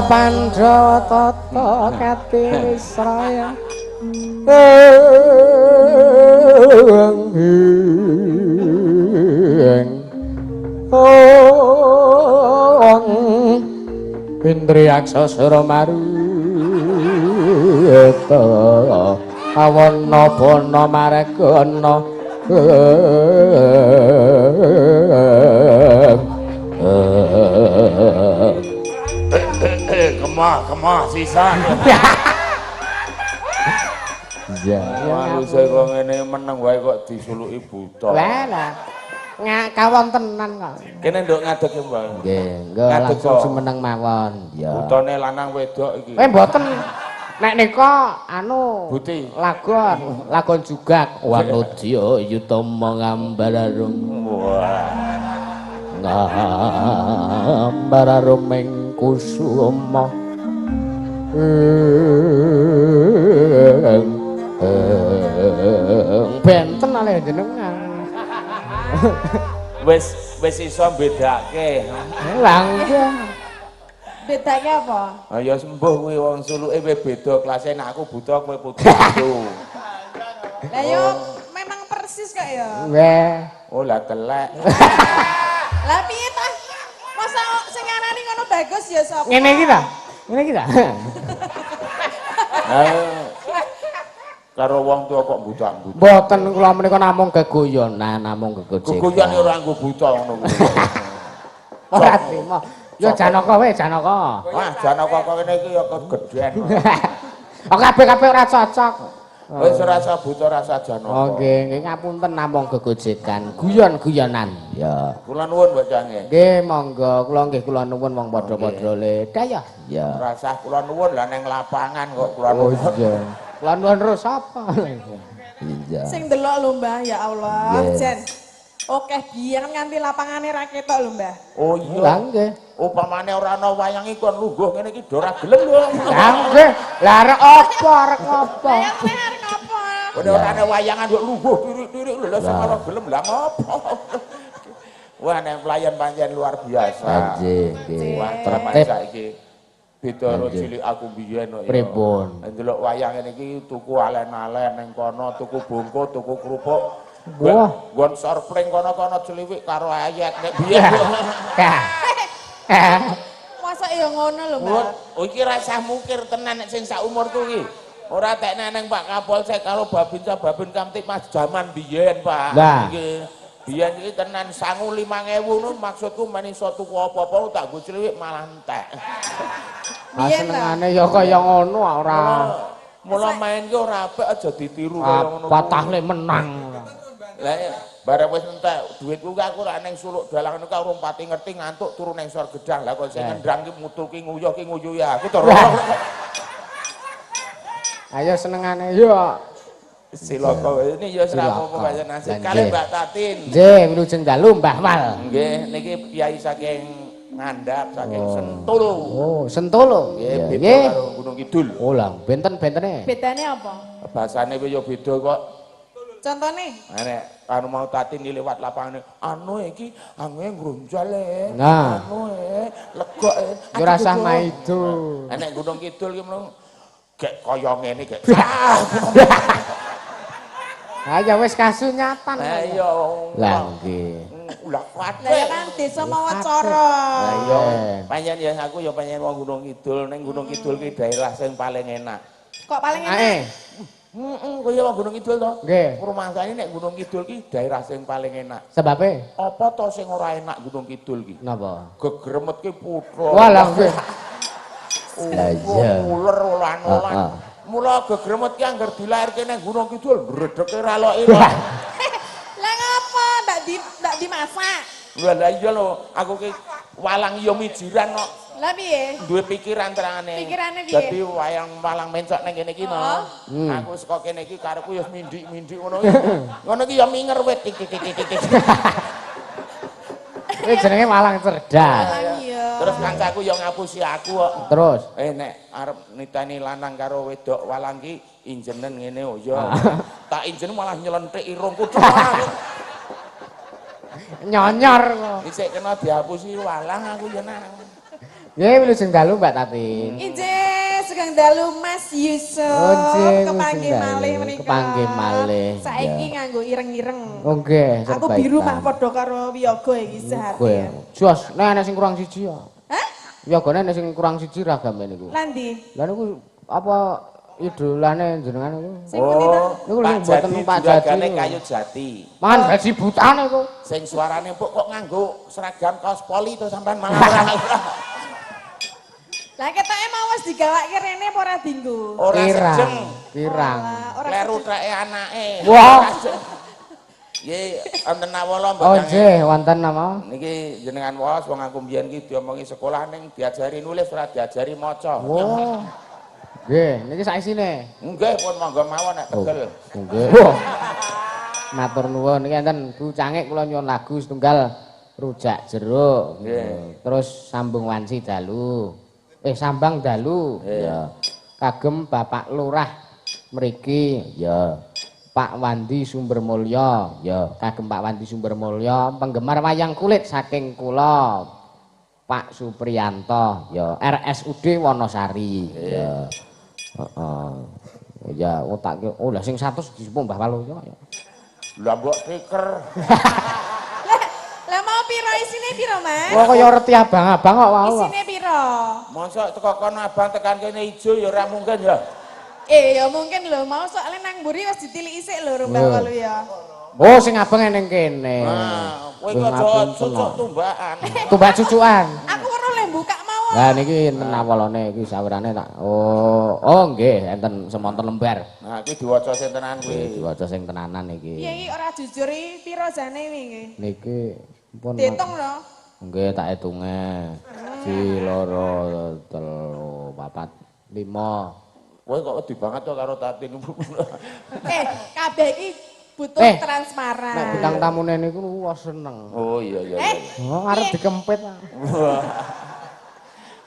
Pandhawa tata kati wisraya Indriyaksa sura maruta awana bana maregana. Kemah sisan. Iya. Manungsa kok ngene meneng wae kok disuluki buta. Lah lah. Kawontenan kok. Kene nduk ngadeg ya, Mbak. Nggih, nggih langsung jumeneng mawon. Iya. Butane lanang wedok iki. Eh mboten. Nek nika anu Buti. Lagon, lagon jugak wanudya yutama ngambararum. Wah. Ngambararum ing kusuma. Benten ale jenengan. Wis wis iso bedake. Lah nggih. Bedake apa? Ah ya sembuh kuwi wong suluke wis beda kelase nek aku buta kowe putu. Lah yo memang persis kok ya. Nggih. Oh lah telek. Lah piye ta? Masa sing ngarani ngono bagus ya sapa? Ngene iki ta? Ngene iki ta? Karo wong tua kok buta-buta. Mboten kula menika namung geguyonan, namung gegojekan. Geguyon ora nggo buta ngono kuwi. Ora trimo. Ya Janaka wae, Janaka. Wah, Janaka kok ngene iki ya kegedhen. Oh kabeh-kabeh ora cocok. Wis ora usah buta rasa Janaka. Oh nggih, nggih ngapunten namung gegojekan, guyon-guyonan. Ya. Kula nuwun Mbak Cange. Nggih, monggo kula nggih kula nuwun wong padha-padha le. Dayah. Ya. Rasah kula nuwun lah ning lapangan kok kula nuwun. Oh iya. Kula nuwun terus sapa? Iya. Sing delok lho Mbah, ya Allah. Jen. Oke, biyen nganti lapangane ra ketok lho Mbah. Oh iya. Lah nggih. Upamane ora ana wayang iki kon lungguh ngene iki do ora gelem lho. Lah nggih. Lah arek apa arek apa? Lah arek apa? Ora ana wayangan kok lungguh tirik-tirik lho sing ora gelem lah ngopo. Wah nek pelayan pancen luar biasa. Nggih, nggih. Wah tertib saiki. Beda karo cilik aku biyen kok ya. Pripun? Ndelok wayang ngene iki tuku alen-alen ning kono, tuku bungkus, tuku kerupuk. Wah, nggon sorpling kono-kono celiwik karo ayat nek biyen. Masa ya ngono lho, Mbak. Oh iki rasah mukir tenan nek sing sak umurku iki. Ora tekne nang Pak Kapolsek karo Babinsa Babin Kamtibmas jaman biyen, Pak. Iki biyen iki tenan sangu 5000 ngono maksudku men iso tuku apa-apa tak nggo celiwik malah entek. Biyen senengane ya kaya ngono ora. Mula main ki ora apik aja ditiru kaya ngono. Patah le menang. Lah bareng wis entek duitku ki aku ora ning suluk dalang niku urung pati ngerti ngantuk turu ning sor gedang. Lah kok sing ngendang ki mutu ki nguyuh ki nguyuhi aku to. Ayo senengane yo. Silaka ini ya ora apa-apa pancen nasib. Kalih Mbak Tatin. Nggih, wilujeng dalu Mbah Wal. Nggih, niki piyai saking Ngandhap, saking Sentul. Oh, Sentul. Nggih, beda karo Gunung Kidul. Oh lah, benten-bentene. Bedane apa? Bahasane kuwi ya beda kok. Contone? Nek anu mau Tatin liwat lapangane, anu iki ange ngrunjal e. Nah. Anu e, legok e. Ya ora usah maido. Nek Gunung Kidul ki mlung gek kaya ngene gek. Ha ya wis kasunyatan. Lah iya. Lah nggih. Lah kuwate. Lah ya kan desa mawa cara. Lah iya. Pancen ya aku ya pancen wong Gunung Kidul, ning Gunung Kidul ki daerah sing paling enak. Kok paling enak? Heeh, kaya wong Gunung Kidul to. Nggih. Rumangsane nek Gunung Kidul ki daerah sing paling enak. Sebabe? Apa to sing ora enak Gunung Kidul ki? Napa? Gegremet ki putra. Wah lah nggih. Lah iya. Uler olan-olan. Mula gegremet ki angger dilairke ning Gunung Kidul mbredheke ra lok-ilok. Lah ngapa ndak dimasak? Lah lah iya lho, aku ki walang ya mijiran kok. Lah piye? Duwe pikiran terangane. Pikirane piye? Dadi wayang walang mencok nang kene iki no. Aku saka kene iki karepku ya mindik-mindik ngono iki. Ngono iki ya minger wit tik tik tik tik. Iki jenenge walang cerdas. Iya. Terus kancaku ya ngapusi aku kok. Terus nek arep niteni lanang karo wedok walang ki injenen ngene oh ya. Tak injen malah nyelentik irungku tok. Nyonyor kok. Isik kena dihapusi walang aku ya nang. Nggih wilujeng dalu Mbak Tatin. Injih sugeng dalu Mas Yusuf. Kepanggih malih menika. Kepanggih malih. Saiki nganggo ireng-ireng. Oh nggih, aku biru mah padha karo wiyaga iki sehati. Jos, nek ana sing kurang siji ya. Hah? Wiyagane nek sing kurang siji ragame niku. Lah ndi? Lah niku apa idolane jenengan niku? Sing pundi ta? Niku lho mboten Pak Jati. Kayu jati. Mangan gaji butane iku. Sing suarane empuk kok nganggo seragam kaos poli to sampean malah ora. Lah ketoke mau wis digawake rene apa ora dinggo? Ora sejeng. Pirang. Kleru treke anake. Wah. Nggih, wonten nawala mboten. Oh nggih, wonten napa? Niki jenengan waos wong aku mbiyen iki diomongi sekolah ning diajari nulis ora diajari maca. Oh. Nggih, niki sak isine. Nggih, pun monggo mawon nek tegel. Nggih. Matur nuwun niki enten Bu Cangik kula nyuwun lagu setunggal Rujak Jeruk. Nggih. Terus Sambung Wanci Dalu. Sambang Dalu. Ya. Kagem Bapak Lurah mriki. Ya. Pak Wandi Sumbermulya. Ya, kagem Pak Wandi Sumbermulya penggemar wayang kulit saking kula. Pak Supriyanto, ya RSUD Wonosari. Ya. Heeh. Ya, otak oh lah sing 100 disepung Mbah Waluyo ya. Lah mbok tiker. Lah mau piro isine piro, Mas? Wah kaya reti abang-abang kok wau. Isine piro? Mosok teko kono abang tekan kene ijo ya ora mungkin ya. Ya mungkin lho, mau soalnya nang mburi wis ditiliki sik lho Mbah Waluyo. Oh sing abang eneng kene. Nah, kowe iki aja cucuk tumbakan. Tumbak cucukan. Aku ora oleh buka mawon. Lah niki enten awalane iki sawurane tak. Oh, oh nggih enten semonten lembar. Nah, iki diwaca sing tenan kuwi. Diwaca sing tenanan iki. Piye iki ora jujur iki piro jane wingi? Niki pun diitung lho. Nggih tak hitunge. 1 2 3 4 5. Kowe kok wedi banget to karo Tatin. Kabeh iki butuh transparan. Nek bintang tamune niku wah seneng. Oh iya iya. Oh arep dikempit.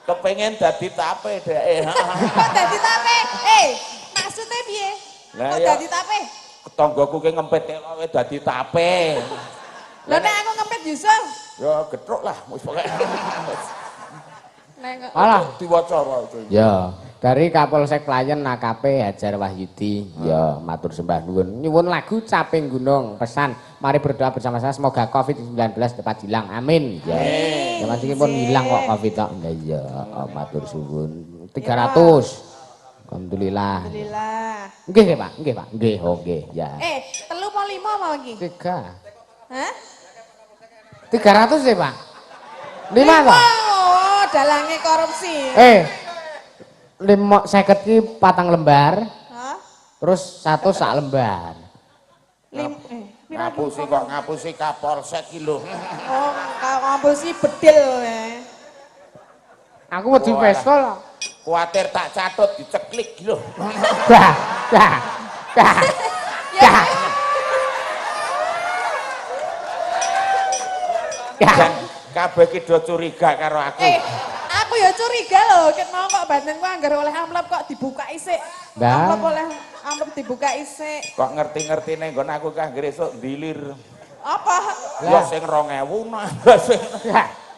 Kepengen dadi tape dheke. Kok dadi tape? Maksudnya piye? Kok dadi tape? Tanggoku ki ngempit kowe dadi tape. Lah nek aku ngempit Yusuf? Ya getruk lah wis pokoke. Alah diwaca wae. Ya. Dari Kapolsek Playen AKP Hajar Wahyudi. Ya, matur sembah nuwun. Nyuwun lagu Caping Gunung. Pesan, mari berdoa bersama saya semoga Covid-19 cepat hilang. Amin. Ya. Zaman iki pun hilang kok Covid tok. Ya iya, matur suwun. 300. Alhamdulillah. Alhamdulillah. Nggih, nggih, Pak. Nggih, Pak. Nggih, oh nggih, ya. 3 apa 5 mau iki? 3. Hah? 300 sih, Pak. 5 to? Oh, dalange korupsi. 50 ki 4 lembar. Hah? Terus 1 sak lembar. Ngapusi kok ngapusi Kapolsek ki lho. Oh, ngapusi bedil. Aku wedi pistol. Kuwatir tak catut diceklik ki lho. Dah, dah. Dah. Dah. Jan kabeh ki do curiga karo aku. Aku ya curiga lho, ket mau kok batinku anggar oleh amplop kok dibuka isik. Amplop oleh amplop dibuka isik. Kok ngerti-ngertine nggon aku kah anggere esuk ndilir. Apa? Ya sing 2000-an. Sing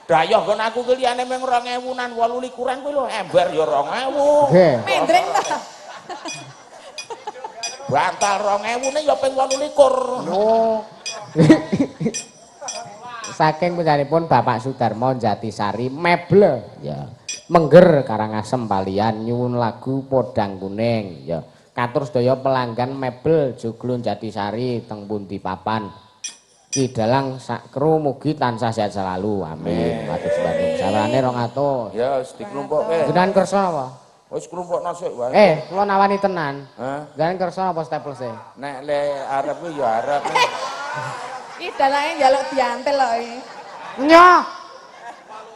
dayoh nggon aku ki liyane mung 2000-an 28-an kuwi lho ember ya 2000. Nggih. Mendreng ta. Bantal 2000-ne ya ping 28. Oh. Saking punjanipun Bapak Sudarmo Jatisari Meble ya. Mengger Karangasem Palian nyuwun lagu Podang Kuning ya. Katur sedaya pelanggan mebel Joglo Jatisari teng pundi papan. Ki dalang sak kru mugi tansah sehat selalu. Amin. Matur sembah nuwun. Sarane 200. Ya wis diklumpukke. Jenengan kersa apa? Wis klumpukno sik wae. Kula nawani tenan. Hah? Jenengan kersa apa staples e? Nek le arep kuwi ya arep. Iki dalange njaluk diantel lho iki. Nyoh.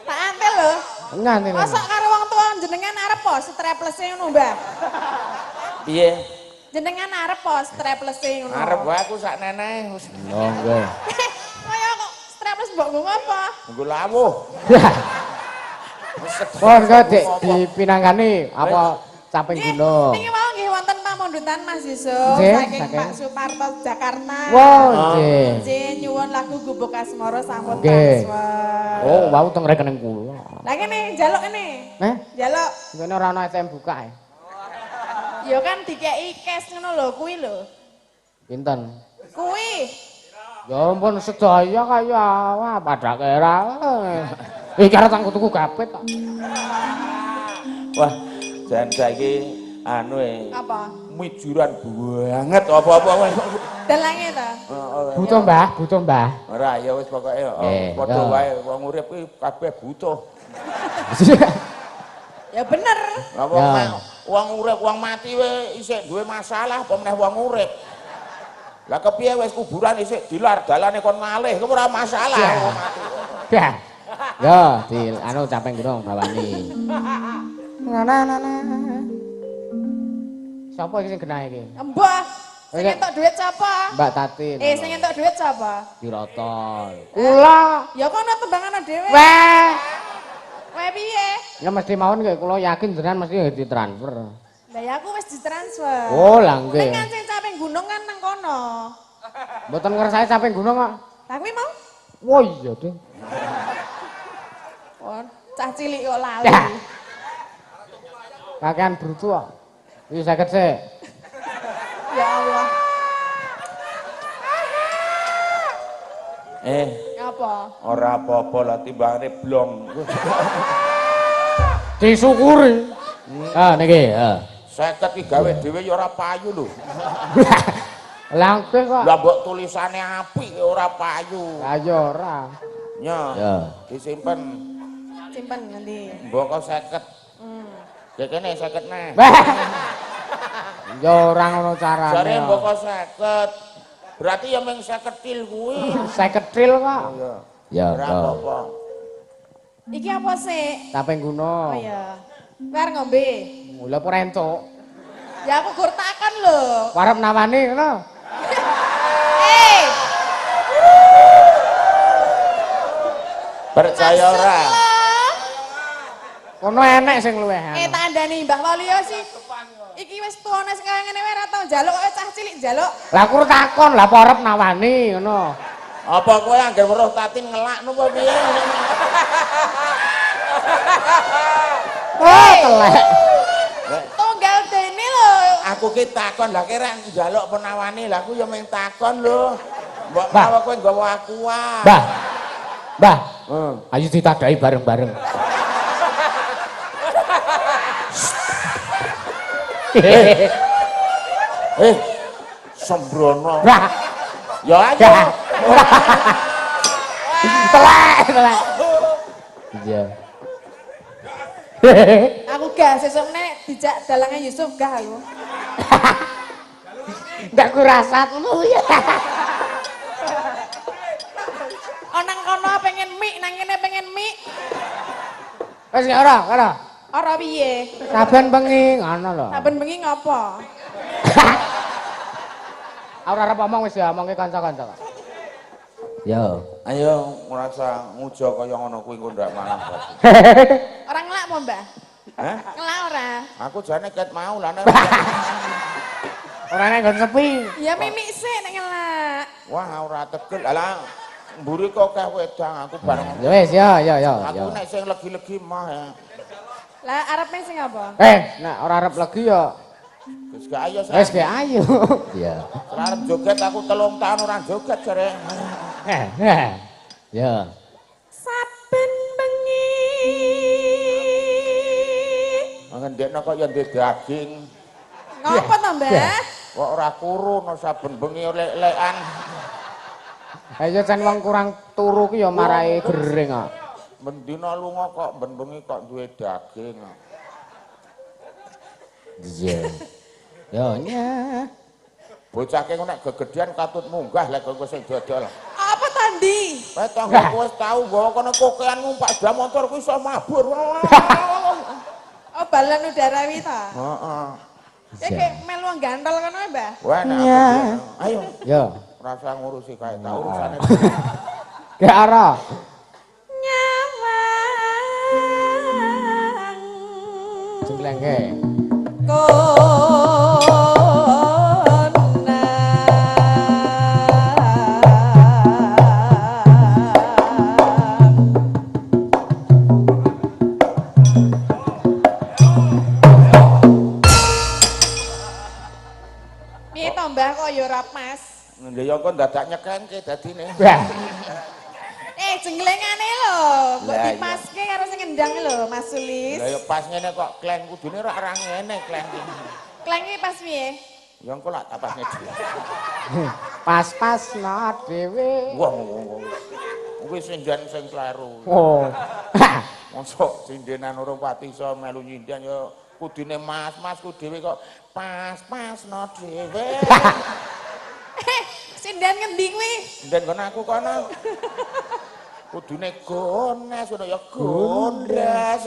Tak antel lho. Nganti. Mosok karo wong tuwa jenengan arep po streplese ngono, Mbah? Piye? Jenengan arep po streplese ngono? Arep wae aku sak nenehe. Monggo. Kaya kok streples mbok nggo apa? Nggo lawuh. Monggo Dik dipinangkani apa caping gunung. Niki wau nggih wonten pamundutan Mas Yusuf saking Pak Suparto Jakarta. Wah, nggih. Nggih nyuwun lagu Gubuk Asmara sampun transfer. Oh, wau teng rekening kula. Lah kene njaluk kene. Heh? Njaluk. Ngene ora ana ATM buka e. Ya kan dikeki cash ngono lho kuwi lho. Pinten? Kuwi. Ya ampun sedaya kaya wah padake ora. Iki arep tak tuku gapit kok. Wah, jan saiki anu e. Apa? Mijuran banget apa-apa. Dalange ta? Butuh, Mbah, butuh, Mbah. Ora ya wis pokoke padha wae wong urip kuwi kabeh butuh. Ya bener. Lah wong urip wong mati wae isih duwe masalah apa meneh wong urip. Lah kepiye wis kuburan isih dilar dalane kon ngalih kuwi ora masalah wong mati. Ya. Ya, di anu caping gunung bawani. Na na na na. Sapa iki sing genah iki? Mbah, sing entuk dhuwit sapa? Mbak Tatin. Sing entuk dhuwit sapa? Dirotol. Kula. Ya kono tembangane dhewe. Weh. Weh piye? Ya mesti mawon nggih kula yakin jenengan mesti ditransfer. Lah ya aku wis ditransfer. Oh, lah nggih. Ning kan sing caping gunung kan nang kono. Mboten ngersake caping gunung kok. Lah kuwi mau? Oh iya, Ding. Oh, cah cilik kok lali. Kakean brutu kok. Iki 50 sik. Ya Allah. Apa? Ora apa-apa lah timbangane blong. Disyukuri. Ah niki, heeh. 50 iki gawe dhewe ya ora payu lho. Lah nggih kok. Lah mbok tulisane apik ora payu. Lah ya ora. Nya. Disimpen. Simpen nanti. Mbok kok 50. Ya kene 50 neh. Ya ora ngono carane. Jare mbok kok 50. Berarti ya mung 50 til kuwi. 50 til kok. Ya ora apa-apa. Iki apa sih? Caping gunung. Oh iya. Kowe arep ngombe. Lha apa ora entuk? Ya aku gur takon lho. Arep nawani ngono. Eh. Percaya ora? Kono enek sing luweh. Tak andani Mbah Waluyo sih. Iki wis tuwane sing kaya ngene wae ora tau njaluk kok cah cilik njaluk. Lah aku takon, lah apa arep nawani ngono. Apa kowe anggere weruh Tatin ngelak nopo piye? Oh, telek. Tunggal dene lho. Aku ki takon lah kira njaluk penawani, lah aku ya mung takon lho. Mbok menawa kowe nggawa aku wae. Mbah. Mbah. Ayo ditadai bareng-bareng. Sembrono. Ya ayo. Telek, telek. Iya. Aku gak sesuk nek dijak dalange Yusuf gak aku. Ndak kurasa lu ya. Nang kono pengen mie, nang kene pengen mie. Wis ora, ora. Ora piye? Saben bengi ngono lho. Saben bengi ngopo? Ora arep omong wis diomongke kanca-kanca kok. Yo. Ayo ngrasa ngujo kaya ngono kuwi engko ndak mangan. Ora ngelak apa, Mbah? Hah? Ngelak ora? Aku jane ket mau lah nek. Ora nek nggon sepi. Ya mimik sik nek ngelak. Wah, ora tegel. Alah, mburi kok akeh wedang aku bareng. Ya wis ya ya ya. Aku nek sing legi-legi mah ya. Lah arepe sing apa? Nek ora arep legi ya wis gak ayo. Wis gak ayo. Iya. Ora arep joget aku 3 tahun ora joget jare. Ya. Saben bengi. Ngendekno kok ya ndek daging. Ngopo to, Mbah? Kok ora kuru no saben bengi lek-lekan. Ayo jan wong kurang turu ki ya marahi gering kok. Mendina lunga kok ben bengi kok duwe daging. Iya. Yo nya. Bocah ki nek gegedean katut munggah lek kowe sing dodol. Apa ta, endi? Kae tanggaku wis tau nggawa kono kokean numpak sepeda motor kuwi iso mabur. Oh, balon udara wi ta? Heeh. Ya kayak melu wong gantol kono ya, Mbah. Wah, nek aku. Ayo. Yo. Rasa ngurusi kae ta urusane. Gak ora. Nyawang. Jengklengke. Piye to Mbah kok ya ora pas? Lha ya kok dadak nyekengke dadine. Eh jenglengane lho, mbok dipaske karo sing ngendang lho Mas Sulis. Lah ya pas ngene kok kleng kudune ora ora ngene kleng iki. Kleng iki pas piye? Ya engko lak tak pasne dhewe. Pas-pasno dhewe. Wah, kuwi sinden sing kleru. Oh. Mosok sindenan urung pati iso melu nyinden ya kudune mas-masku dhewe kok pas-pasno dhewe. Sinden ngendi kuwi? Sinden kono aku kono. Kudune gones ngono ya gondes.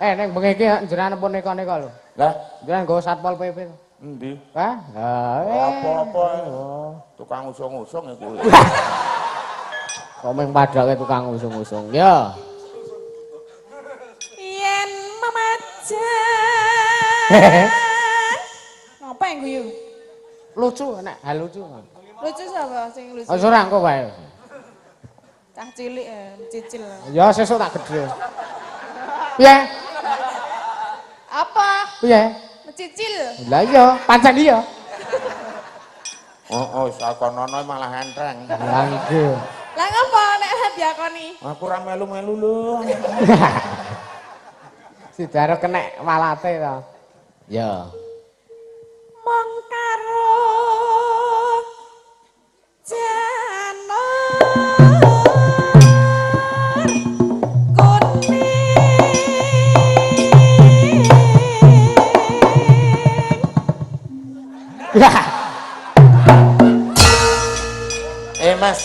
Eh ning bengi iki jenengan pun neka-neka lho. Lah, jenengan nggawa Satpol PP. Endi? Hah? Apa-apa. Tukang usung-usung iku. Kok mung padake tukang usung-usung. Ya. Yen memajang. Ngapa yang guyu? Lucu nek hal lucu. Lucu sapa sing lucu? Wis ora engko wae. Cah cilik cicil. Ya sesuk tak gedhe. Piye? Apa? Piye? Mencicil. Lah iya, pancen iya. Oh, oh, sakonono malah enteng. Lah nggih. Lah ngopo nek diakoni? Aku ora melu-melu lho. Sidaro kenek walate to. Ya. Mong karo janur kuning. Eh Mas,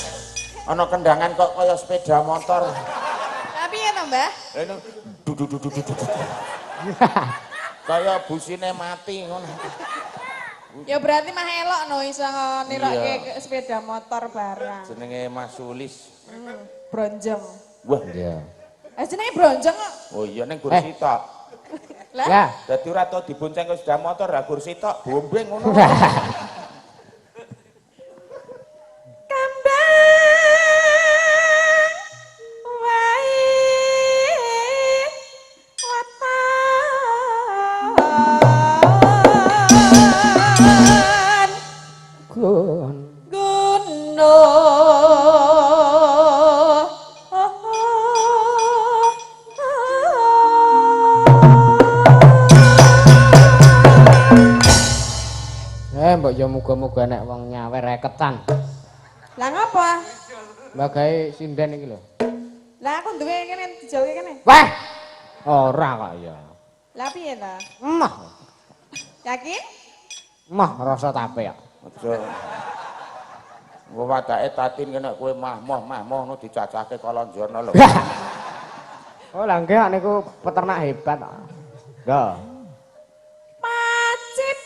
ana kendangan kok kaya sepeda motor. Lah piye to, Mbah? Lah ini du du du du du. Kaya busine mati ngono. Ya berarti mah elok no iso nirokke sepeda motor barang. Jenenge Mas Sulis. Bronjong. Wah, iya. Eh jenenge bronjong kok. Oh iya ning gur sitok. Lah, dadi ora tau dibonceng karo sepeda motor, ra gur sitok bombeng ngono. Kambang wae weton Gun gunung. Eh mbok ya muga-muga nek wong nyawer reketan. Lah ngapa? Mbak gawe sinden iki lho. Lah aku duwe kene dijolke kene. Wah. Ora kok ya. Lah piye ta? Mah. Yakin? Mah rasa tape kok. Aja. Engko wadake tatin kena kowe mah-moh ngono dicacahke kalonjono lho. Oh lah nggih niku peternak hebat kok. Lho. Pacitan.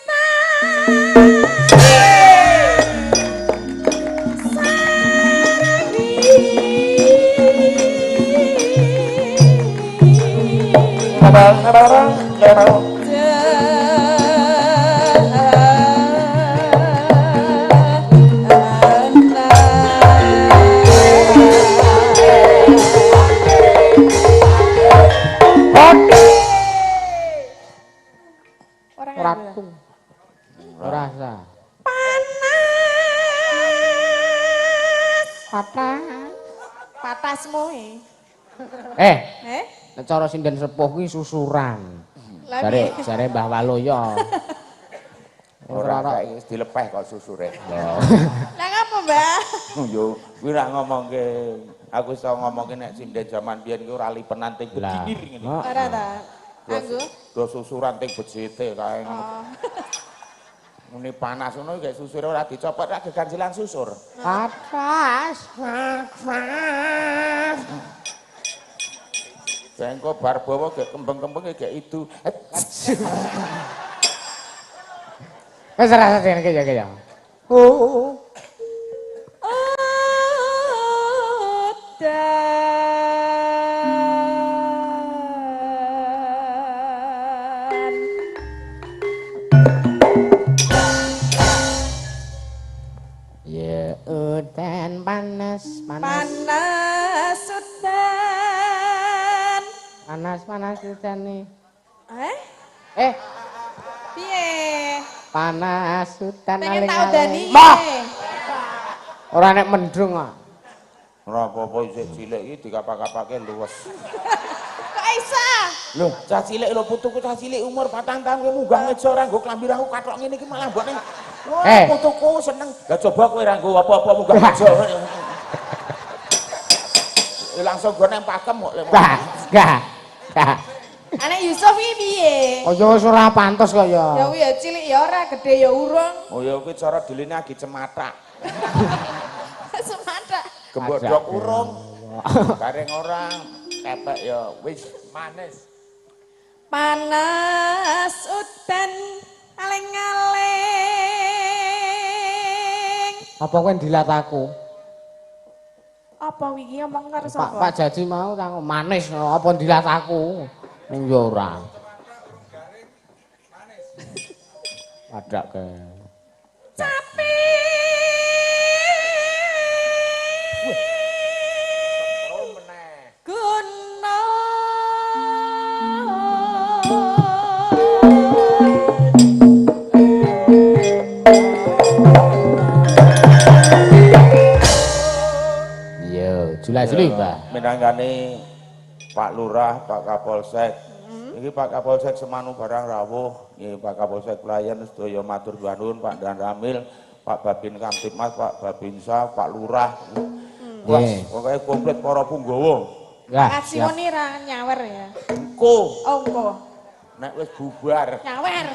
Ora panas. Patas. Patasmu e. Eh. Nek cara sinden sepuh kuwi susuran. Jare jare Mbah Waloyo. Ora ora wis dilepeh kok susure. Lah ngapa, Mbah? Yo kuwi ra ngomongke, aku iso ngomongke nek sinden jaman biyen kuwi ora lipenan ting bedinir ngene. Ora ta. Anggo do susuran ting bejete kae. Muni panas ngono gek susure ora dicopot ra geganjilan susur. Panas. Jengko bar bawa gek kembang-kembang gek itu. Wis ora sing iki ya. Oh. Udan. Ya udan panas panas. Panas udan. Panas panas udan nih. Eh? Eh. Piye? Panas udan Pengen tak udani. Moh. Ora nek mendung kok. Ora apa-apa isih cilik iki dikapak-kapake luwes. Kok isa? Loh, cah cilik lho putuku cah cilik umur 4 tahun kowe munggah ngejo ora nggo klambi ra kathok ngene iki malah mbok ning. Wah, putuku seneng. Lah coba kowe ora nggo apa-apa munggah ngejo. Langsung go nang pakem kok. Gah, gah. Anak Yusuf iki piye? Kaya wis ora pantes kok ya. Ya kuwi ya cilik ya ora, gedhe ya urung. Oh ya kuwi cara diline agi cemathak. Cemathak. Gembodok urung. Bareng ora kepek ya wis manis. Panas udan aling-aling. Apa kowe ndilat aku? Apa wingi omong karo sapa? Pak Jaji mau kang manis apa ndilat aku? Ning yo ora. Padake. Capi. Gunung. Iya, jula-juli, Mbah. Minangkane Pak Lurah, Pak Kapolsek. Iki Pak Kapolsek semanu barang rawuh, nggih Pak Kapolsek Playen sedaya matur nuwun, Pak Dan Ramil, Pak Babin Kamtibmas, Pak Babinsa, Pak Lurah. Wah, pokoke komplit para punggawa. Lah, siap. Ini ra nyawer ya. Engko. Oh, engko. Nek wis bubar. Nyawer.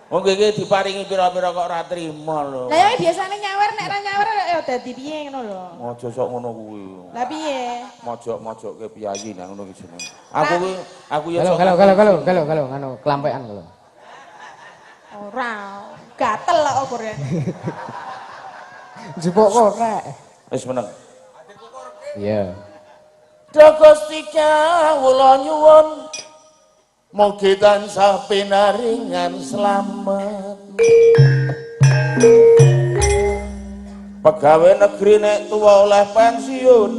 Wong iki diparingi pira-pira kok ora trima lho. Lah ya biasane nyawer nek ra nyawer ya dadi piye ngono lho. Aja sok ngono kuwi. Lah piye? Mojok-mojokke piyayi nang ngono iki jenenge. Aku kuwi aku ya sok. Galo ngono klampekan lho. Ora, gatel kok okure. Jupuk kok rek. Wis meneng. Iya. Duh Gusti kawula nyuwun mugi tansah pinaringan slamet. Pegawai negeri nek tuwa oleh pensiun,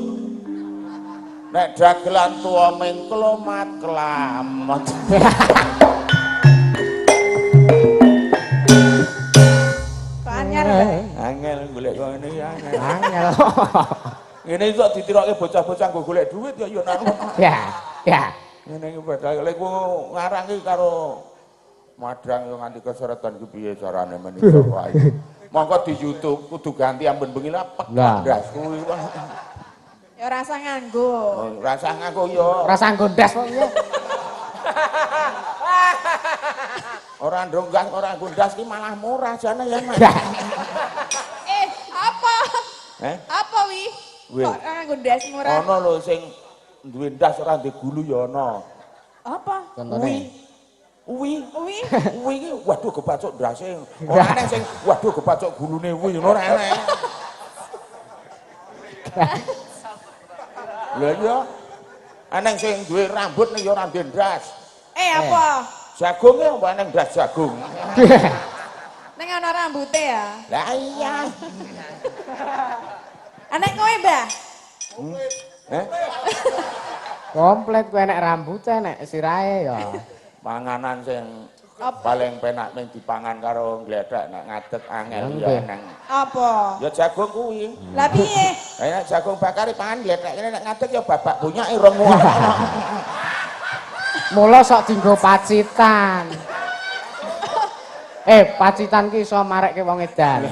nek dagelan tuwa mengklomat kelamet. Kok anyar ta? Angel golek kok ngene iki angel. Angel. Ngene iki kok ditirokke bocah-bocah nggo golek duit ya ya nang. Ya, ya. Ngene iki padahal lek ngarang iki karo madang yo nganti keseretan iki piye carane menika wae. Mongko di YouTube kudu ganti amben bengi lah pek ndas kuwi. Ya ora usah nganggo. Ora usah nganggo yo. Ora usah nganggo ndas kok iya. Ora ndonggas ora nganggo ndas ki malah murah jane ya Mas. Apa? Apa wi? Kok ora nganggo ndas murah? Ana lho sing duwe ndas ora duwe gulu ya ana. Apa? Contone. Uwi. Uwi. Uwi iki waduh kebacok ndase. Ora enek sing waduh kebacok gulune uwi ngono ora enek. Lha iya. Eneng sing duwe rambut ning ya ora duwe ndas. Apa? Jagung ya apa eneng ndas jagung. Ning ana rambute ya. Lah iya. Anek kowe, Mbah? Komplit kowe enek rambute enek sirahe ya. Panganan sing paling penak ning dipangan karo glethek nek ngadeg angel ya eneng. Apa? Ya jagung kuwi. Lah piye? Lah nek jagung bakar pangan glethek kene nek ngadeg ya babak bunyake rong. Mula sok dienggo pacitan. Pacitan ki iso marekke wong edan.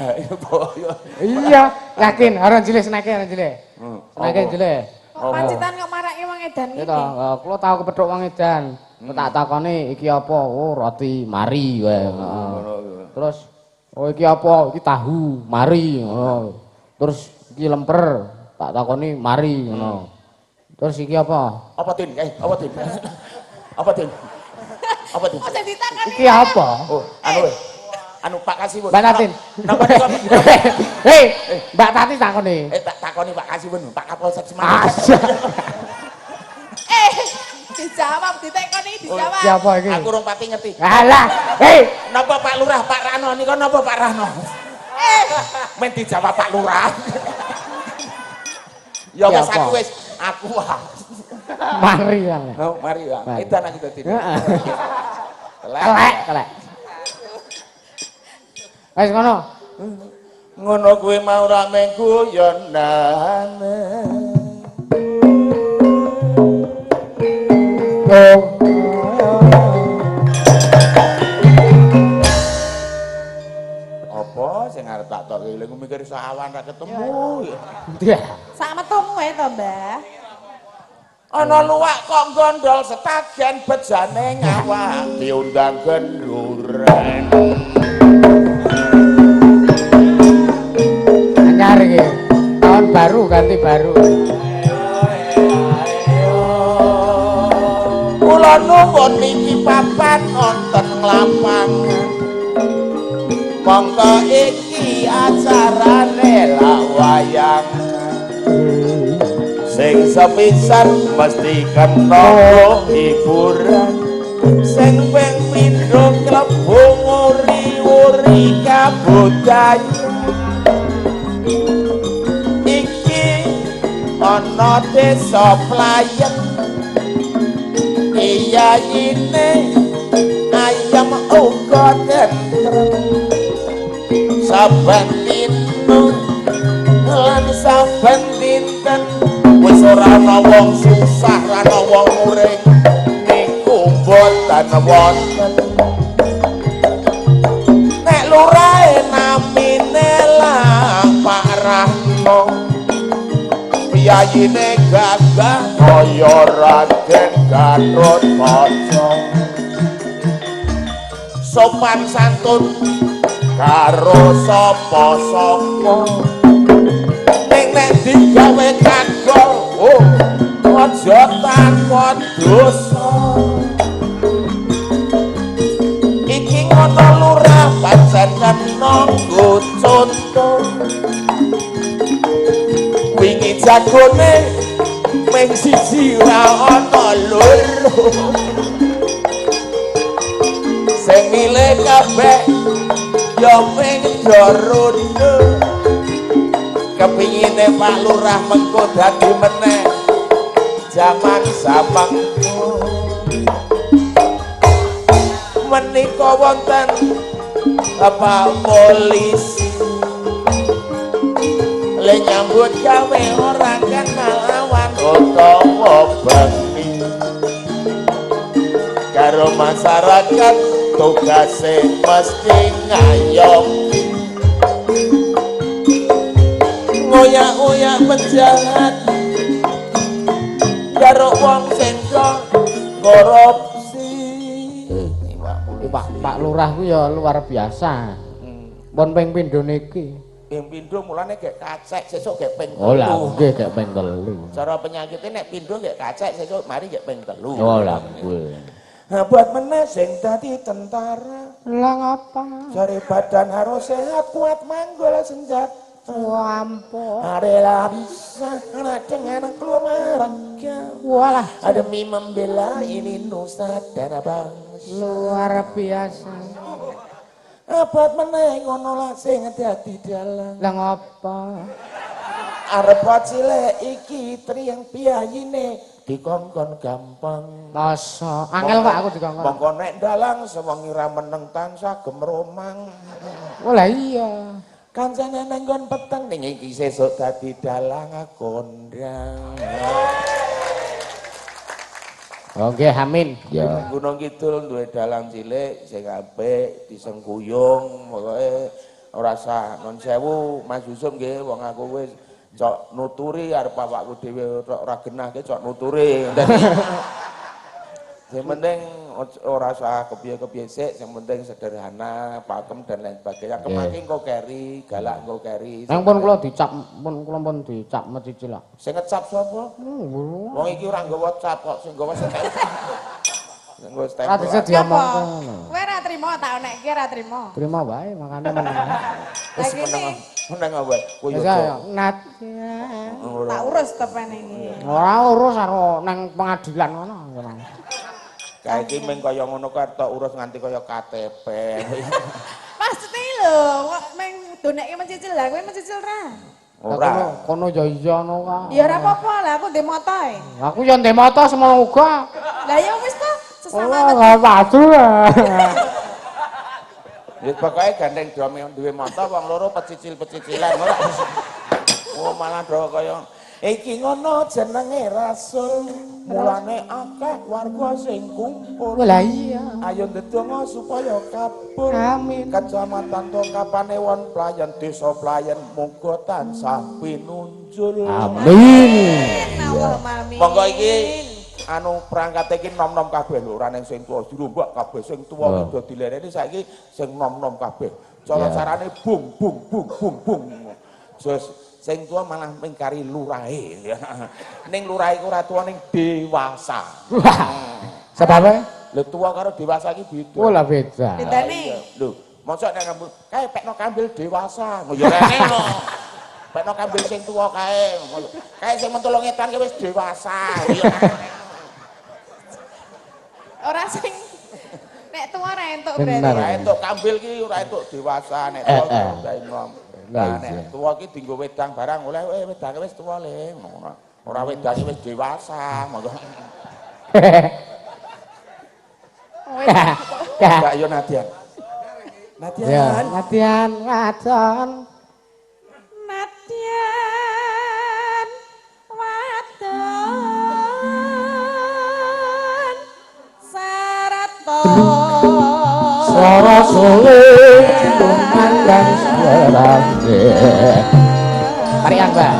Iya, yakin. Aron jile senake, aron jile. Senake jile. Kok Pacitan kok marake wong edan iki? Gitu, kula tau kepethuk wong edan. Tak takoni iki apa? Oh, roti mari wae. Terus oh iki apa? Iki tahu, mari ngono. Terus iki lemper, tak takoni mari ngono. Terus iki apa? Apa Tin? Apa Tin? Apa Tin? Apa Tin? Oh, sing ditakoni. Iki apa? Oh, anu. Anu Pak Kasiwun. Mbak Tatin. Napa niku? Hei, Mbak Tati takoni. Tak takoni Pak Kasiwun, Pak Kapolsek Semarang. Dijawab, ditekoni dijawab. Siapa iki? Aku rong pati ngerti. Alah, hei. Napa Pak Lurah, Pak Rano niku napa Pak Rano? Men dijawab Pak Lurah. Ya wis aku wis, aku ah. Mari ya. Oh, mari ya. Edan aku dadi. Heeh. Telek, telek. Wis ngono. Ngono kuwi mau ra mung guyonane. Oh. Apa sing arep tak tok eling mikir sawan ra ketemu. Iya. Sak metumu wae to, Mbah. Ana luwak kok gondol setagen bejane ngawak diundang genduren. Anyar iki. Tahun baru ganti baru. Kula nuwun niki papan wonten lapangan. Monggo iki acarane lak wayang. Sing sepisan mesti kena hiburan. Sing ping pindho klebu nguri-uri kabudayan. Iki ana desa Playen. Iyayine ayam uga tentrem. Saben dina lan saben dinten wis ora ana wong susah ra ana wong muring niku mboten wonten. Nek lurahe namine lah Pak Rahmo, piyayine gagah kaya Raden Gatotkaca, sopan santun karo sapa-sapa. Ning nek digawe kagol, oh aja takon dosa. Iki ngono lurah pancen kena nggo conto. Wingi jagone mung siji ora ana loro. Sing milih kabeh ya mung dorono. Kepingine Pak Lurah mengko dadi meneh jaman samangko. Menika wonten Pak polisi le nyambut gawe ora kenal awan utawa bengi. Karo masyarakat tugase mesti ngayomi. Ngoyak-oyak penjahat karo wong sing korupsi. Pak Lurah ku ya luar biasa. Pun ping pindho niki. Ping pindho mulane gek kacek sesuk gek ping telu. Oh lah nggih gek ping telu. Cara penyakite nek pindho gek kacek sesuk mari gek ping telu. Oh lah nggih. Buat meneh sing dadi tentara. Lah ngapa? Jare badan harus sehat kuat manggul senjata. Ampun. Adalah bisa dengan keluarga. Walah. Demi membela ini nusa dan bangsa. Luar biasa. Abad meneh ngono lah sing dadi dalang. Lah ngapa? Arep cilik iki triyang piyayine dikongkon gampang. Masa angel Pak aku dikongkon. Mongko nek dalang sewengi ra meneng tansah gemromang. Oh lah iya. Kancane nang nggon peteng ning iki sesuk dadi dalang kondang. Oke, amin. Ya. Gunung Kidul duwe dalang cilik sing apik disengkuyung, pokoke ora usah non sewu Mas Yusuf nggih wong aku wis Cok nuturi arep awakku dhewe ora genah ki cok nuturi. Sing penting ora usah kepiye-kepiye sik, sing penting sederhana, pakem dan lain sebagainya. Kemaki engko keri, galak engko keri. Nang pun kula dicap, pun kula pun dicap mecicil lah. Sing ngecap sapa? Wong iki ora nggawa cap kok, sing nggawa sing nggawa stempel. Ora bisa diomongke. Kowe ora trimo tak onekke ora trimo. Trimo wae makane meneng. Wis meneng wae. Kowe yo nat. Tak urus tepene iki. Ora urus karo nang pengadilan ngono. Kae iki mung kaya ngono kok tok urus nganti kaya KTP. Maksudnya lho, kok mung donekke mencicil lah, kowe mencicil ra? Ora. Kono ya iya ngono kae. Ya ora apa-apa lah, aku ndek moto e. Aku ya ndek moto semono uga. Lah ya wis to, sesama. Ora padu. Ya pokoke gandeng duwe moto wong loro pecicil-pecicilan ora. Oh malah do kaya iki ngono jenenge rasul. Mulane akeh warga sing kumpul. Lah iya. Ayo ndedonga supaya kabul. Amin. Kecamatan Kapanewon Playen Desa Playen muga tansah pinunjul. Amin. Allahumma amin. Monggo iki anu perangkate iki nom-nom kabeh lho, ora neng sing tuwa dirombak kabeh sing tuwa iki do dilereni saiki sing nom-nom kabeh. Cara carane bung bung bung bung bung. Jos sing tuwa malah mingkari lurahe. Ning lurahe iku ora tuwa ning dewasa. Sebabe? Lho tuwa karo dewasa iki beda. Oh lah beda. Bedane. Lho, mosok nek ngambil kae pekno kambil dewasa. Ya rene no. Pekno kambil sing tuwa kae. Kae sing mentulung ngetan ki wis dewasa. Ora sing nek tuwa ora entuk berarti. Ora entuk kambil ki ora entuk dewasa nek tuwa ora enom. Lah nek tuwa ki dienggo wedang barang oleh wedange wis tuwa le ngono. Ora wedange wis dewasa monggo. Mbak yo Nadian. Nadian. Ya, Nadian wadon. Nadian wadon sarato. Swara suwe kumandang suarane. Parian, Mbak.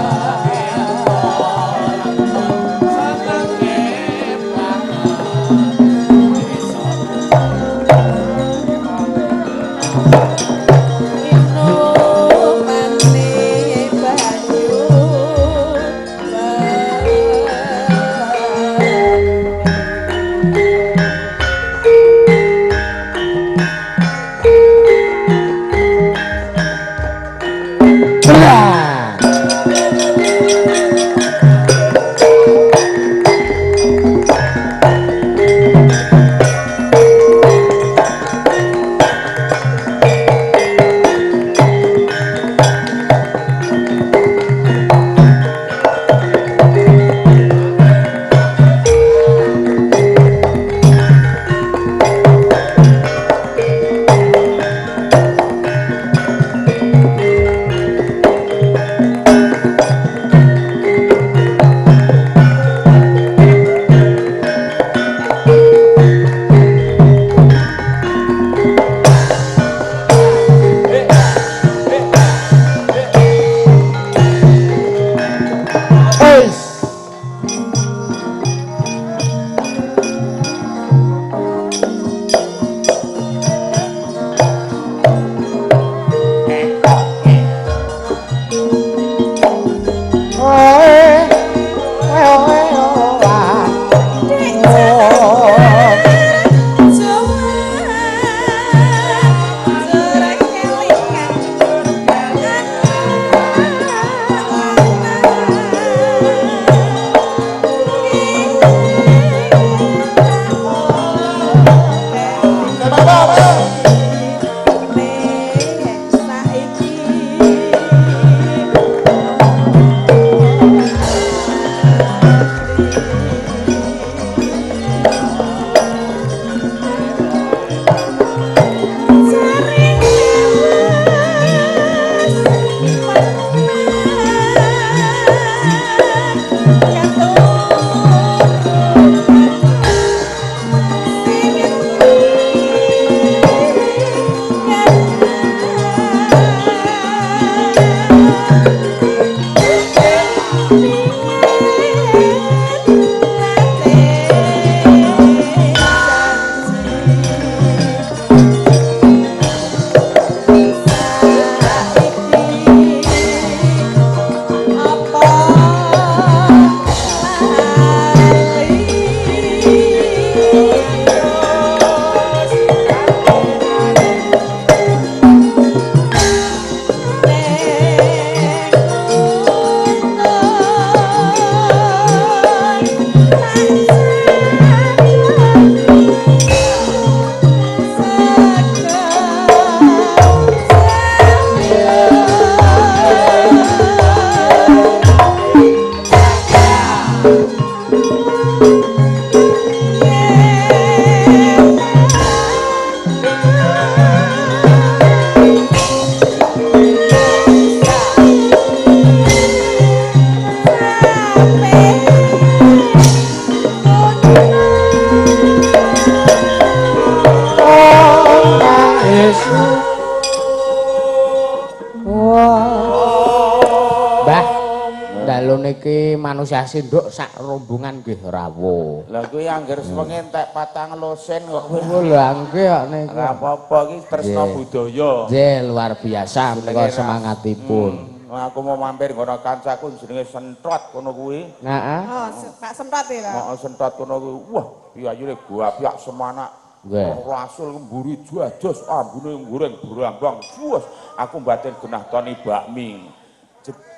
manusia sendok sak rombongan nggih rawuh. Lah kuwi angger sewengi entek 4 losen kok kowe. Lha nggih kok niku. Ora apa-apa iki tresna budaya. Nggih luar biasa menika semangatipun. Aku mau mampir ngono kancaku jenenge Sentot kono kuwi. Heeh. Oh, Pak Sentot ya. Heeh, Sentot kono kuwi. Wah, piyayune guapyak semanak. Nggih. Rasul mburi jajas ambune goreng brambang. Wes, aku mbatin genah toni bakmi.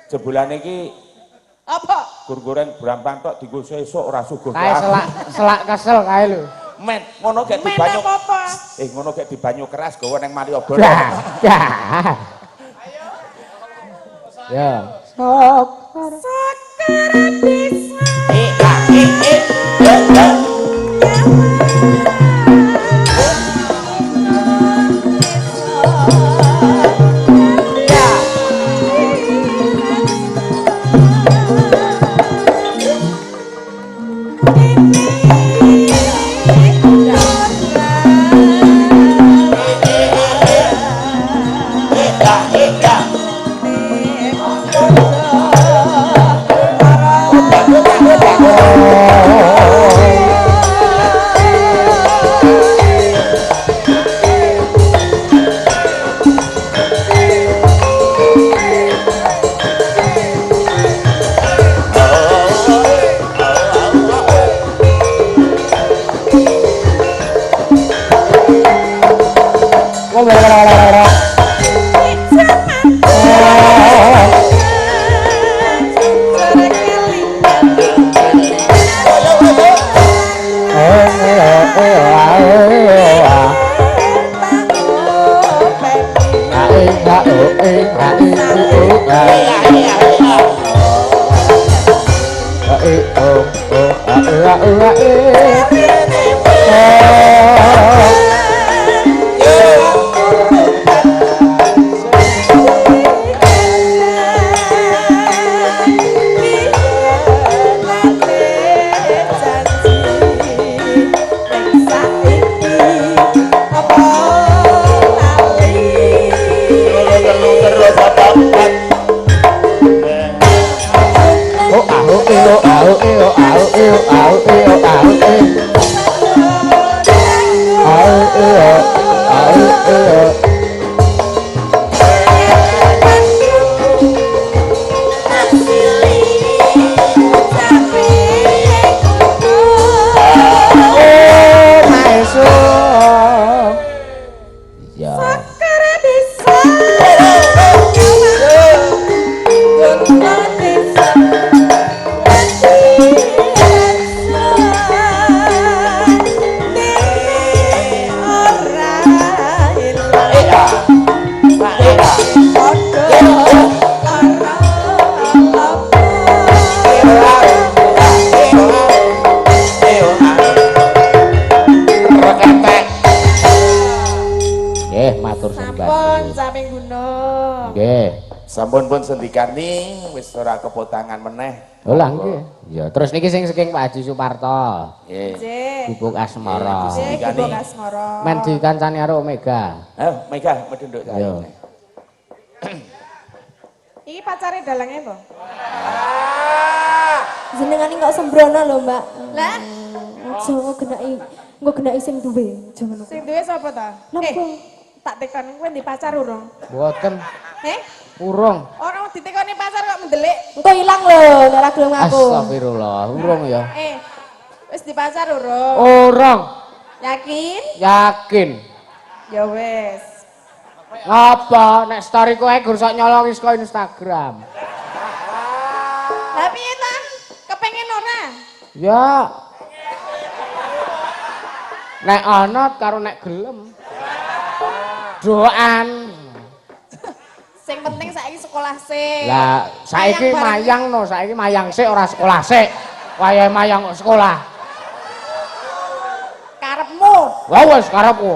Jebulane iki apa? Gur goreng brambang tok dienggo sesuk ora suguh. Kae selak kesel kae lho. Men, ngono gek dibanyu. Ngono gek dibanyu keras gawa nang Malioboro. Ya. Sokar. Sokar bisa. Sampun pun sendikani wis ora kepotangan meneh. Oh lah nggih. Ya, terus niki sing saking Pak Haji Suparto. Nggih. Gubuk Asmara. Nggih, Gubuk Asmara. Men dikancani karo Omega. Ayo Mega medhun nduk saya. Iki pacare dalange apa? Jenengane kok sembrono lho, Mbak. Lah, aja genaki, engko genaki sing duwe, aja ngono. Sing duwe sapa ta? Tak tekon kowe ndek pacar urung? Mboten. Heh? Urung. Ora ditekoni pacar kok mendelik. Engko ilang lho nek ora gelem ngaku. Astagfirullah, urung ya. Wis dipacar urung? Urung. Yakin? Yakin. Ya wis. Ngapa nek story kowe gur sok nyolongi saka Instagram. Lah piye ta? Kepengen ora? Ya. Nek ana karo nek gelem. Doan. Sing penting saiki sekolah sik. Lah saiki mayang no, saiki mayang sik ora sekolah sik. Wayahe mayang kok sekolah. Karepmu. Lah wis karepku.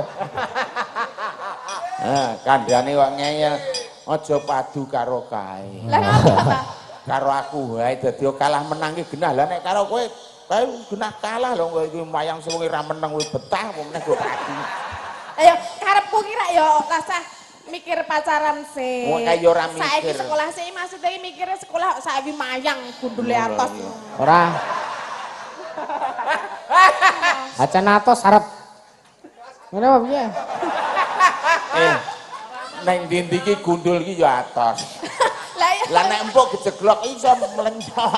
Heh, kandhane kok ngeyel. Aja padu karo kae. Lah ngapa ta? Karo aku wae dadi kalah menang ki genah. Lah nek karo kowe kae genah kalah lho kowe iki mayang sewengi ra meneng kowe betah apa meneh kok padu. Ayo karepku ki rak ya rasah Mikir pacaran sih. Wong kaya ora mikir. Saiki sekolah sih maksudnya mikirnya sekolah saiki mayang gundule atos. Ora. Acan atos arep. Ngene apa piye? Neng ndi iki gundul iki ya atos. Lah iya. Lah nek empuk gejeglok iso mlencok.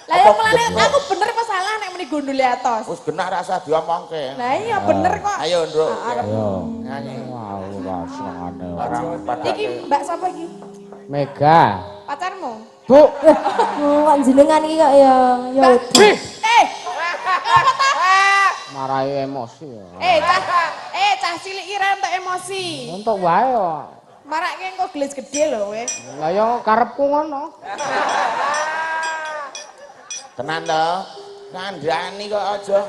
Lah ya mulane aku bener apa salah nek muni gundule atos? Wis genah rasa diomongke. Lah iya bener kok. Ayo, Nduk. Ayo. Nyanyi. Wah, ora senengane. Iki Mbak sapa iki? Mega. Pacarmu? Bu. Kok jenengan iki kok ya ya. Apa ta? Marai emosi ya. Cah cilik iki ra entuk emosi. Entuk wae kok. Marake engko gelis gede lho kowe. Lah ya karepku ngono. Tenan to? Kandhani kok aja.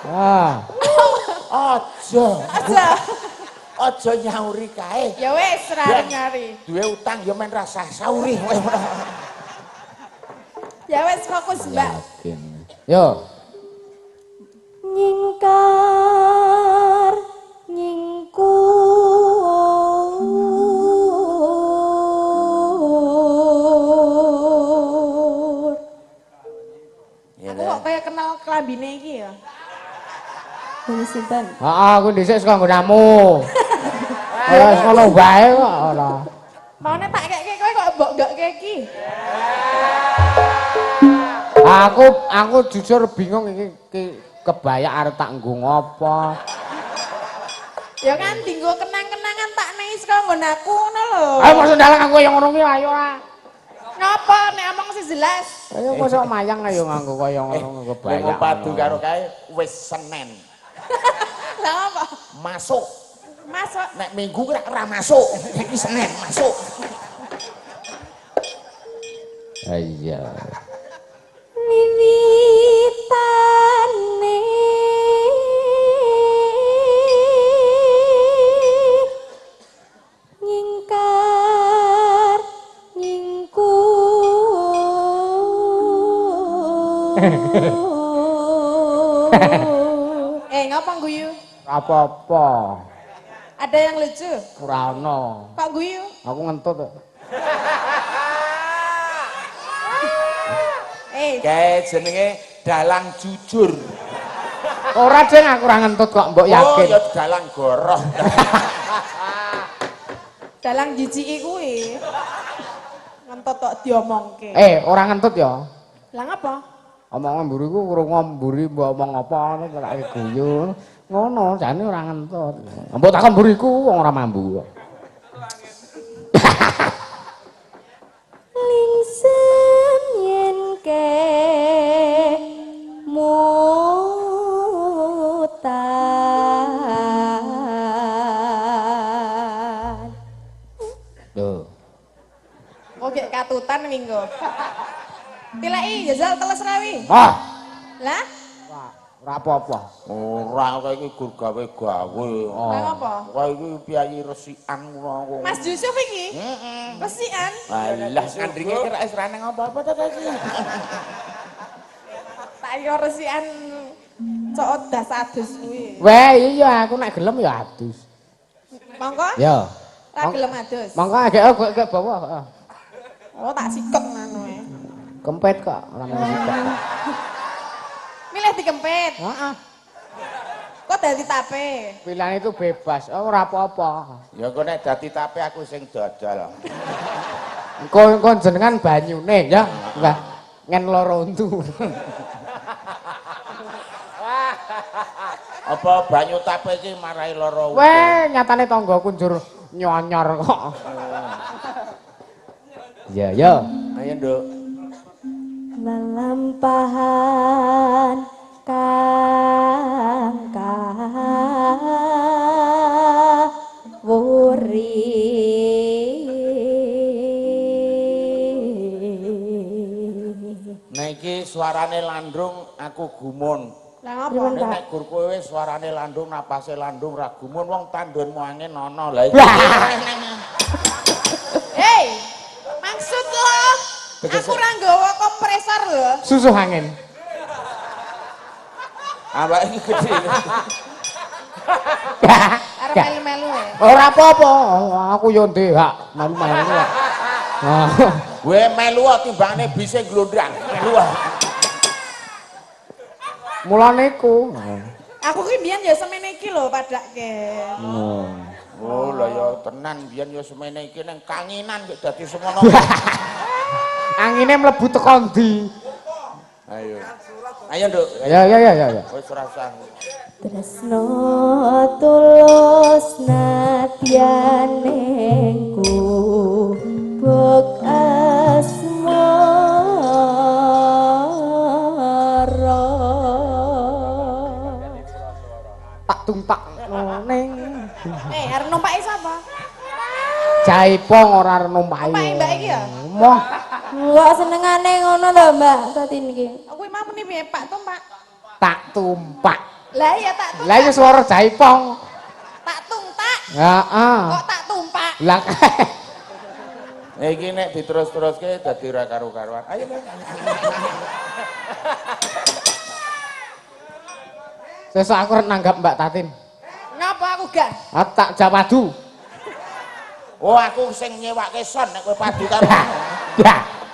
Wah. Aja. Aja. Aja nyauri kae. Ya wis ra nyari. Duwe utang ya men rasah sauri. Ya wis fokus, Mbak. Yo. Nyingkar nyingkur. Aku kok kayak kenal klambine iki ya. Bani simpen. Heeh, aku dhisik saka nggonamu. Ora wis ngono wae kok ora. Maune tak keke kowe kok mbok gak iki. Aku jujur bingung iki kebaya arep tak nggo ngopo. Ya kan dinggo kenang-kenangan tak nei saka nggon aku ngono lho. Ayo mosok dalang aku yang ngono ki ayo ah. Ngopo nek omong sing jelas. Ayo mosok mayang ayo nganggo kaya ngono nganggo kebaya. Lek padu karo kae wis Senin. Lah apa? Masuk. Masuk. Nek Minggu ora masuk. Iki Senin masuk. Iya. Wiwitane nyingkar nyingkur. Ngapa guyu? Apa-apa. Ada yang lucu? Ora ono. Kok guyu? Aku ngentut. Kae jenenge dalang jujur. Ora deng aku ora ngentut kok mbok yakin. Oh ya dalang goroh. Dalang jijiki kuwi. Ngentut tok diomongke. Ora ngentut ya. Lah ngapa? Omong mburi ku krungu mburi mbok omong apa ngono tak guyu. Ngono jane ora ngentut. Mbok takon mburiku wong ora mambu kok. Lingsem yen ke mutan. Lho. Kok gek katutan minggu. Tileki jajal teles rawi. Ah. Lah? Ora apa-apa. Ora kowe iki gur gawe-gawe. Lah ngapa? Kowe iki piyayi resikan ngono kok. Mas Yusuf iki? Heeh. Resikan? Alah ngandringe kira wis ra nang apa-apa ta iki. Tak yo resikan cok das adus kuwi. Weh iya aku nek gelem ya adus. Monggo? Ya. Ra gelem adus. Monggo agek kok bawa, heeh. Oh tak sikek ngono e. Kempet kok ora mung sikek. Milih dikempet. Heeh. Kok dadi tape? Pilihan itu bebas, oh, ora apa-apa. Ya engko nek dadi tape aku sing dodol. Engko jenengan banyune ya, Mbah. Ngen loro untu. Apa banyu tape iki marai loro untu? Weh, nyatane tanggaku njur nyonyor kok. Ya, ya. Ayo, Nduk. Lelampahan kang kawuri. Nek iki suarane landrung aku gumun. Lah ngopo? Nek gur kowe suarane landrung napase landrung ra gumun wong tandonmu angin ana. Lah iki. Hei, maksud lo? Aku ora nggawa kompresor lho. Susuh angin. Awake iki gede. Arep melu-melu ya. Ora apa-apa, aku yo ndek hak melu-melu kok. Kowe melu timbangane bise glondrang. Melu. Mulane iku. Aku ki mbiyen ya semene iki lho padake. Oh, lah ya tenan biyen ya semene iki ning kanginan kok dadi semono. Angine mlebu teko ndi? Ayo. Ayo, Nduk. Ya ya ya ya. Wis ora usah. Tresno tulus nadyanengku bok asmara. Tak tumpak ning. Arep numpaki sapa? Jaipong ora arep numpaki. Numpaki mbak iki ya? Moh. Kok senengane ngono to, Mbak Tatin iki? Kuwi mau muni piye, Pak Tumpak? Tak tumpak. Lah iya tak tumpak. Lah iya swara jaipong. Tak tumpak. Heeh. Kok tak tumpak? Lah iki nek diterus-teruske dadi ora karu-karuan. Ayo. Sesuk aku arep nanggap Mbak Tatin. Ngapa aku gak? Ah, tak jawadu. Oh, aku sing nyewake son nek kowe padu karo. Ya.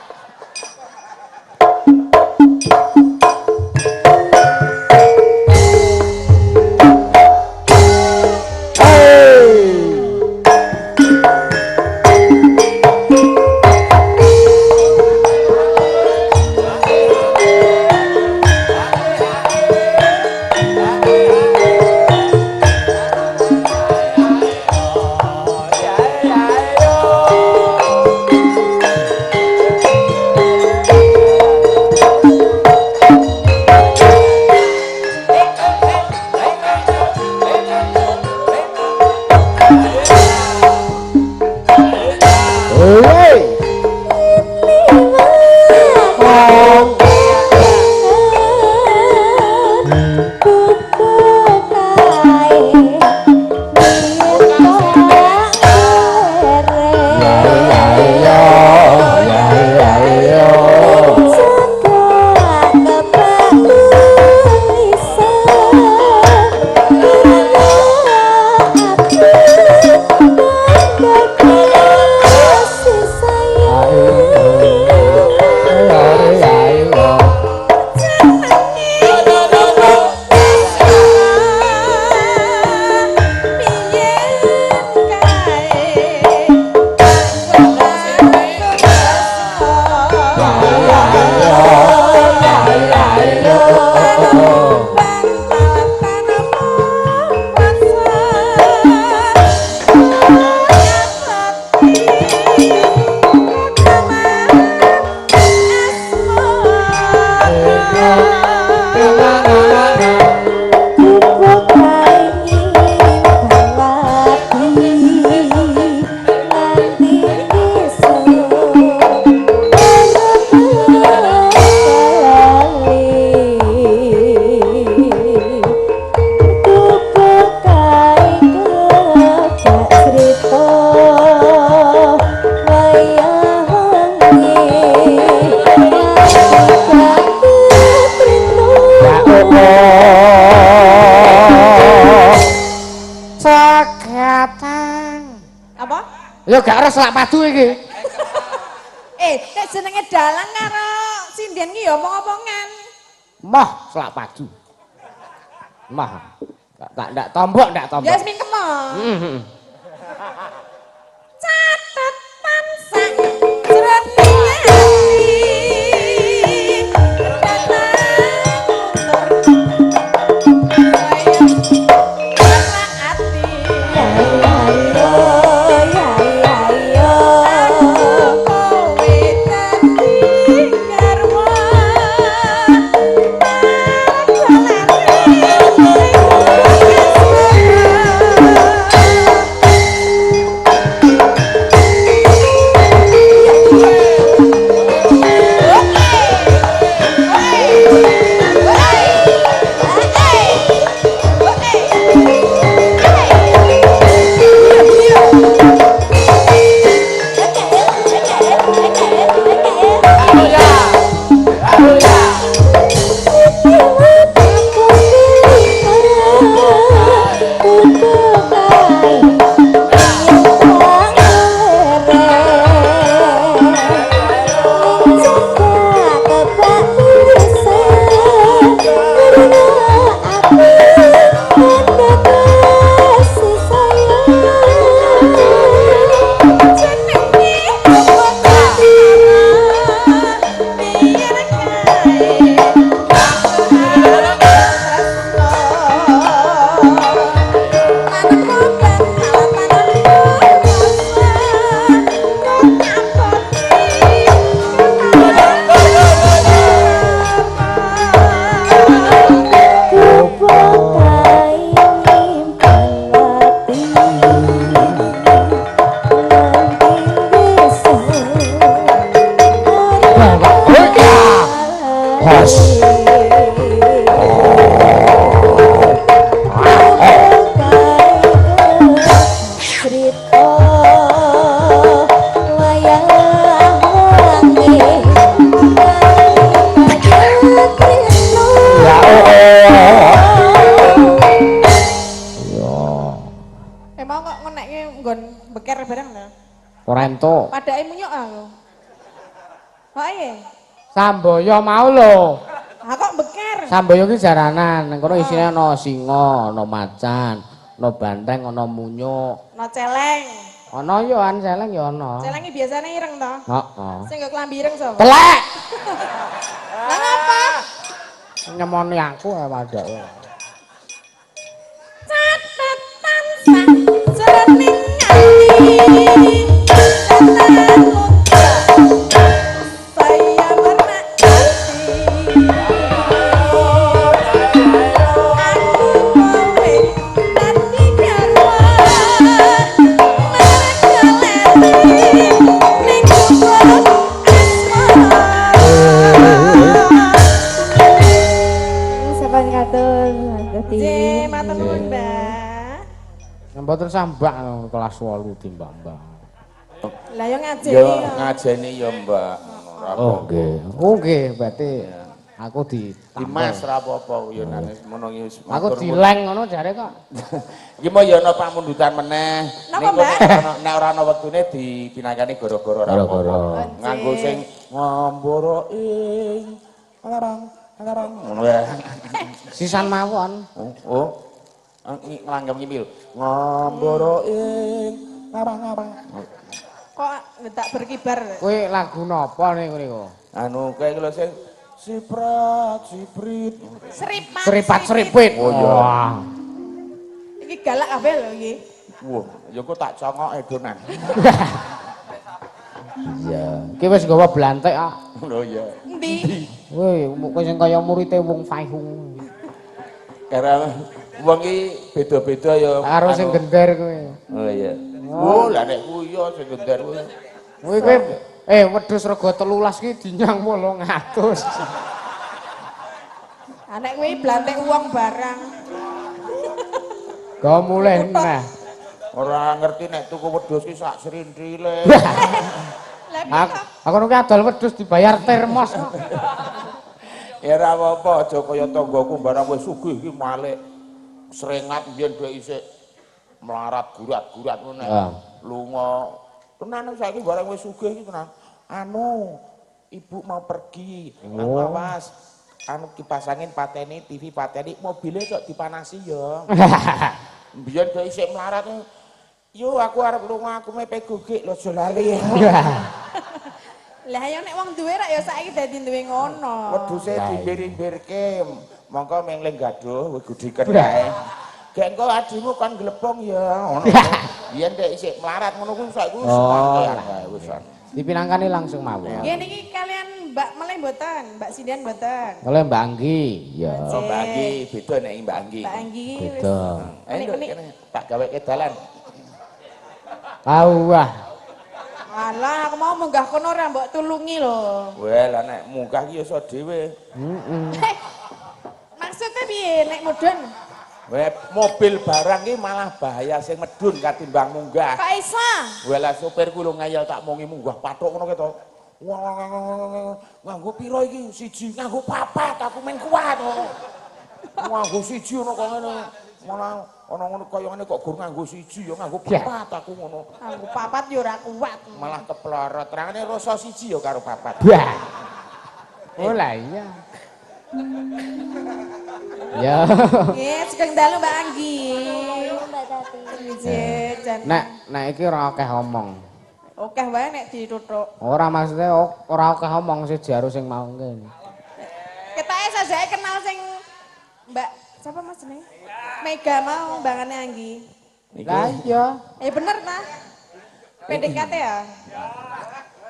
Ya gak ora selak padu iki. Nek jenenge dalang karo sinden ki ya omong-omongan. Moh selak padu. Moh. Tak ndak tombok, ndak tombok. Ya wis mingkem. Heeh. Catetan sak jroning ati. Iya. Emang kok ngenekke nggon beker bareng lho. Ora entuk. Padake munyuk aku. Kok iya? Samboyo mau lho. Ha kok beker? Samboyo ki jaranan, nang kono isine ana singa, ana macan, ana banteng, ana munyuk. Ana celeng. Ana yo an celeng yo ana. Celeng iki biasane ireng to? Heeh. Sing nggo klambi ireng sapa? Telek. Lah ngapa? Nyemoni aku ae padake. Catetan sak jroning ati. Tenan muda. Saya mernak ati. Aku kowe dadi garwa. Merkeleti ning kubur asmara. Saban katur Mbak Tati. Nggih, matur nuwun, Mbak. Mboten sambak kelas 8 timbang-mbak. Lah yo ngajeni. Ya ngajeni ya, Mbak. Ora Oh nggih. Oh nggih, berarti aku di Dimas ora apa-apa ya nang ngono iki wis Aku matur nuwun. dileng ngono jare kok. Iki mau ya ana pamundutan meneh. Napa, Mbak? Nek ora ana wektune dipinangkani gara-gara ora Gara-gara. apa-apa. Nganggo sing ngambara ing larang larang ngono ya. Sisan mawon. Oh, oh. Nglanggam ngimil. Ngambara ing larang-larang. Kok tak berkibar. Kowe lagu napa niku niku? Anu kae iki lho sing siprat siprit. Seripat. Seripat seripit. Oh, iya. Wah. Iki galak kabeh lho iki. Wah, ya kok tak congoke donan. Iya. Iki wis nggawa blantek ah. Lho iya. Endi? Woi, kowe sing kaya murite wong Faihung. Karena wong iki beda-beda ya. Karo sing gender kowe. Oh iya. Oh, lah nek kuwi ya sing gender kuwi. Kowe kowe wedhus rega 13 ki dinyang 800. Ah nek kuwi blantek wong barang. Go mulih neh. Ora ngerti nek tuku wedhus ki sak srindile. Lah piye to? Aku nuki adol wedhus dibayar termos kok. Ya ora apa-apa, aja kaya tanggaku barang wis sugih iki malik. Srengat mbiyen dhek isih melarat gurat-gurat ngono nek lunga. Tenan saiki barang wis sugih iki tenan. Anu, ibu mau pergi. Anu awas. Anu kipas angin pateni, TV pateni, mobilnya kok dipanasi ya. Mbiyen dhek isih melarat. Yo aku arep lunga, aku mepe gugik lho aja lali. Lah ya nek wong duwe rak ya saiki dadi duwe ngono. Wedhuse dimbir-imbirke, mongko mengling gaduh gudiken kae. Gek engko adimu kon glepung ya ngono. Biyen dhek isih melarat ngono kuwi saiki wis pakaian kae wis. Dipinangkani langsung mawon. Nggih niki kalian Mbak Meleh mboten, Mbak Sindian mboten. Oleh Mbak Anggi, ya. Oh, Mbak Anggi beda nek Mbak Anggi. Mbak Anggi wis. Beda. Ayo kene tak gaweke dalan. Wah. Alah, aku mau munggah kono ora mbok tulungi lho. Weh, lah nek munggah ki iso dhewe. Heeh. Maksudnya piye nek mudhun? Weh, mobil barang ki malah bahaya sing medhun katimbang munggah. Kok iso? Weh, lah sopirku lho ngayal tak mongi munggah pathuk ngono keto. Wah, nganggo piro iki? Siji, nganggo papat, aku men kuat ngono. Nganggo siji ngono kok ngene. Malah ana ngono kaya ngene kok gur nganggo siji ya nganggo papat aku ngono. Nganggo papat ya ora kuat. Malah keplorot. Rangane rasa siji ya karo papat. Wah. Oh lah iya. Ya. Nggih, sugeng dalu Mbak Anggi. Mbak Tati. Nggih, jan. Nek nek iki ora akeh omong. Akeh wae nek dituthuk. Ora maksudnya ora akeh omong siji karo sing mau kene. Ketake sajake kenal sing Mbak siapa Mas jenenge? Mega mau mbangane Anggi. Lah iya. Bener ta? PDKT ya?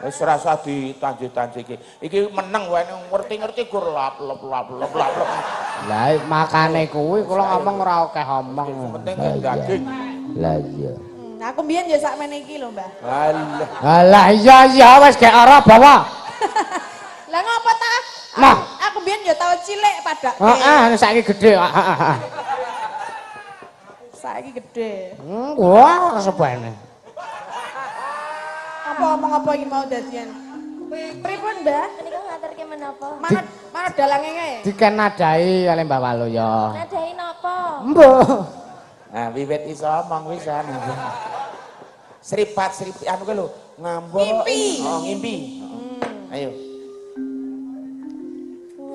Wis ora usah ditanjih-tanjihke. Iki meneng wae ngerti-ngerti gur lap lap lap lap lap. Lah makane kuwi kula ngomong ora akeh omong. Penting daging. Lah iya. Aku mbiyen ya sakmene iki lho, Mbah. Alah. Alah iya iya wis gek ora bawa. Lah ngopo ta? Nah, aku mbiyen ya tau cilik padake. Heeh, saiki gedhe. Saiki gedhe. Wah, sebane. Apa omong apa iki mau dadian? Pripun, Mbah? Menika Ngaturke menapa? Mana dalange kae? Diken nadai kali Mbah Waluyo. Nadai napa? Mbah. Nah, wiwit iso omong wisan. Sripat sripi anu kuwi lho, ngamboro. Ngimpi. Oh, ngimpi. Ayo.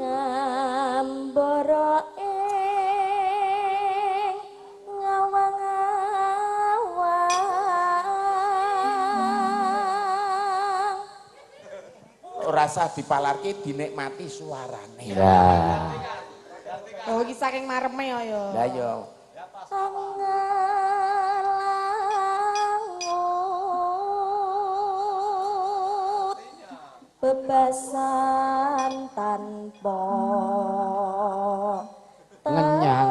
Ngamboro ing ngawang-awang. Ora usah dipalarke, dinikmati suarane. Ya. Oh, iki saking mareme ya. Lah ya. Angelangut bebasan tanpa Ngenyang.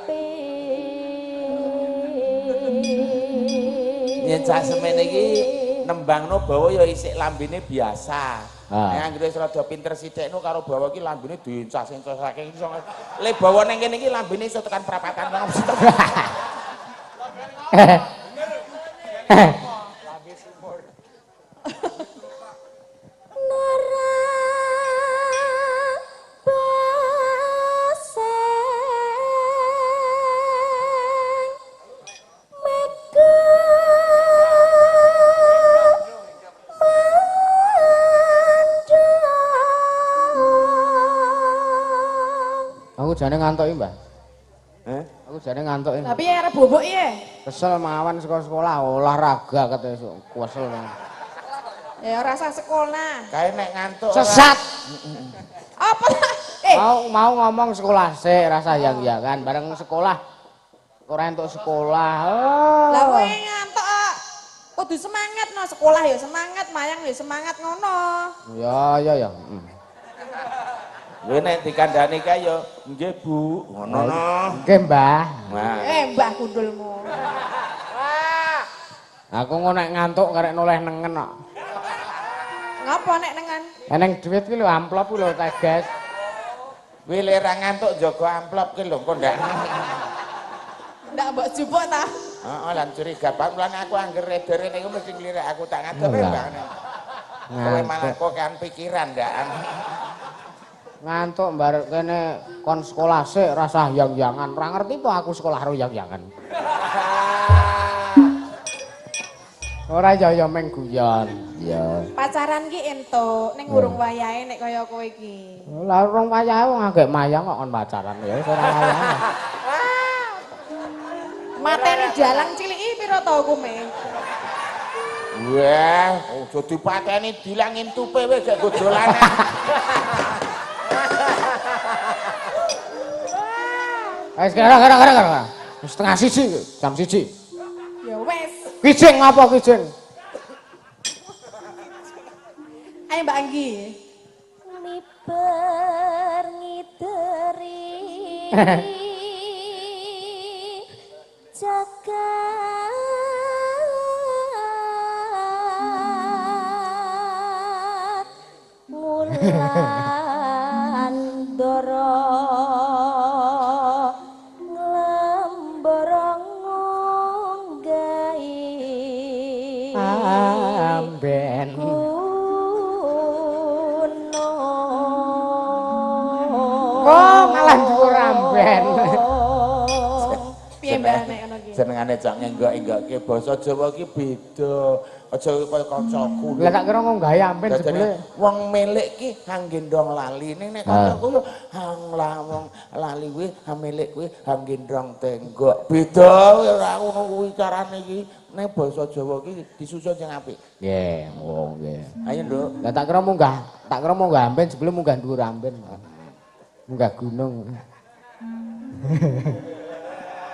tepi. Yen cah semene iki nembangno bawa ya isik lambene biasa. Nek anggere wis rada pinter sithikno karo bawa iki lambene diencas-encasake iso. Le bawa nang kene iki lambene iso tekan prapatan. Nerak baseng mega mandang. Aku jane ngantuk iki, Mbah. Heh? Aku jane ngantuk iki. Tapi arep bobok piye? Kesel mawon saka sekolah olahraga kate esuk. Kesel mawon. Ya ora usah sekolah. Kae nek ngantuk Sesat. Apa? Mau ngomong sekolah sik rasa yang ya kan bareng sekolah ora entuk sekolah. Oh. Lah kowe ngantuk kok. Kudu semangat no, sekolah ya semangat, mayang ya semangat ngono. Ya ya ya. Kowe nek dikandani kae ya nggih Bu, ngono no. Nggih, Mbah. Nah. Mbah gundulmu. Aku ngono nek ngantuk karek noleh nengen kok. Ngapa nek nengen? Eneng dhuwit kuwi lho amplop kuwi lho teges. Kuwi lek ra ngantuk jaga amplop ki lho engko ndak. Ndak mbok jupuk ta? Heeh, lan curiga banget lan aku angger redere niku mesti nglirik aku tak ngadep Mbah. Kowe malah kok kan pikiran ndak. Ngantuk mbarek kene kon sekolah sik rasah yang-yangan. Ora ngerti po aku sekolah ro yang-yangan. Ora ya ya meng guyon. Ya. Pacaran ki entuk ning urung wayahe nek kaya kowe iki. Lah urung wayahe wong agek mayang kok kon pacaran ya wis ora wayahe. Mateni dalang ciliki pira to hukume? Wah, aja dipateni dilangin tupe wis gak dolanan. Wis kira. 12:30, jam 1. Ya wis. Kijing ngapa kijing? Ayo Mbak Anggi. Miber ngideri jagat ngulan doro nglembara ngunggahi amben gunung. Kok malah dhuwur amben. Piye Mbak nek ngono iki? Senengane cok ngenggok-enggokke basa Jawa ki beda. Aja kaya kancaku. Lah tak kira nggawe amben jebule. Wong milik ki hang gendong lali ning nek kancaku lho hang wong lali kuwi hang milik kuwi hang gendong tenggok. Beda ora ngono kuwi carane iki. Nek basa Jawa ki disusun sing apik. Nggih, oh nggih. Ayo, Nduk. Lah tak kira munggah amben jebule munggah dhuwur amben. Munggah gunung.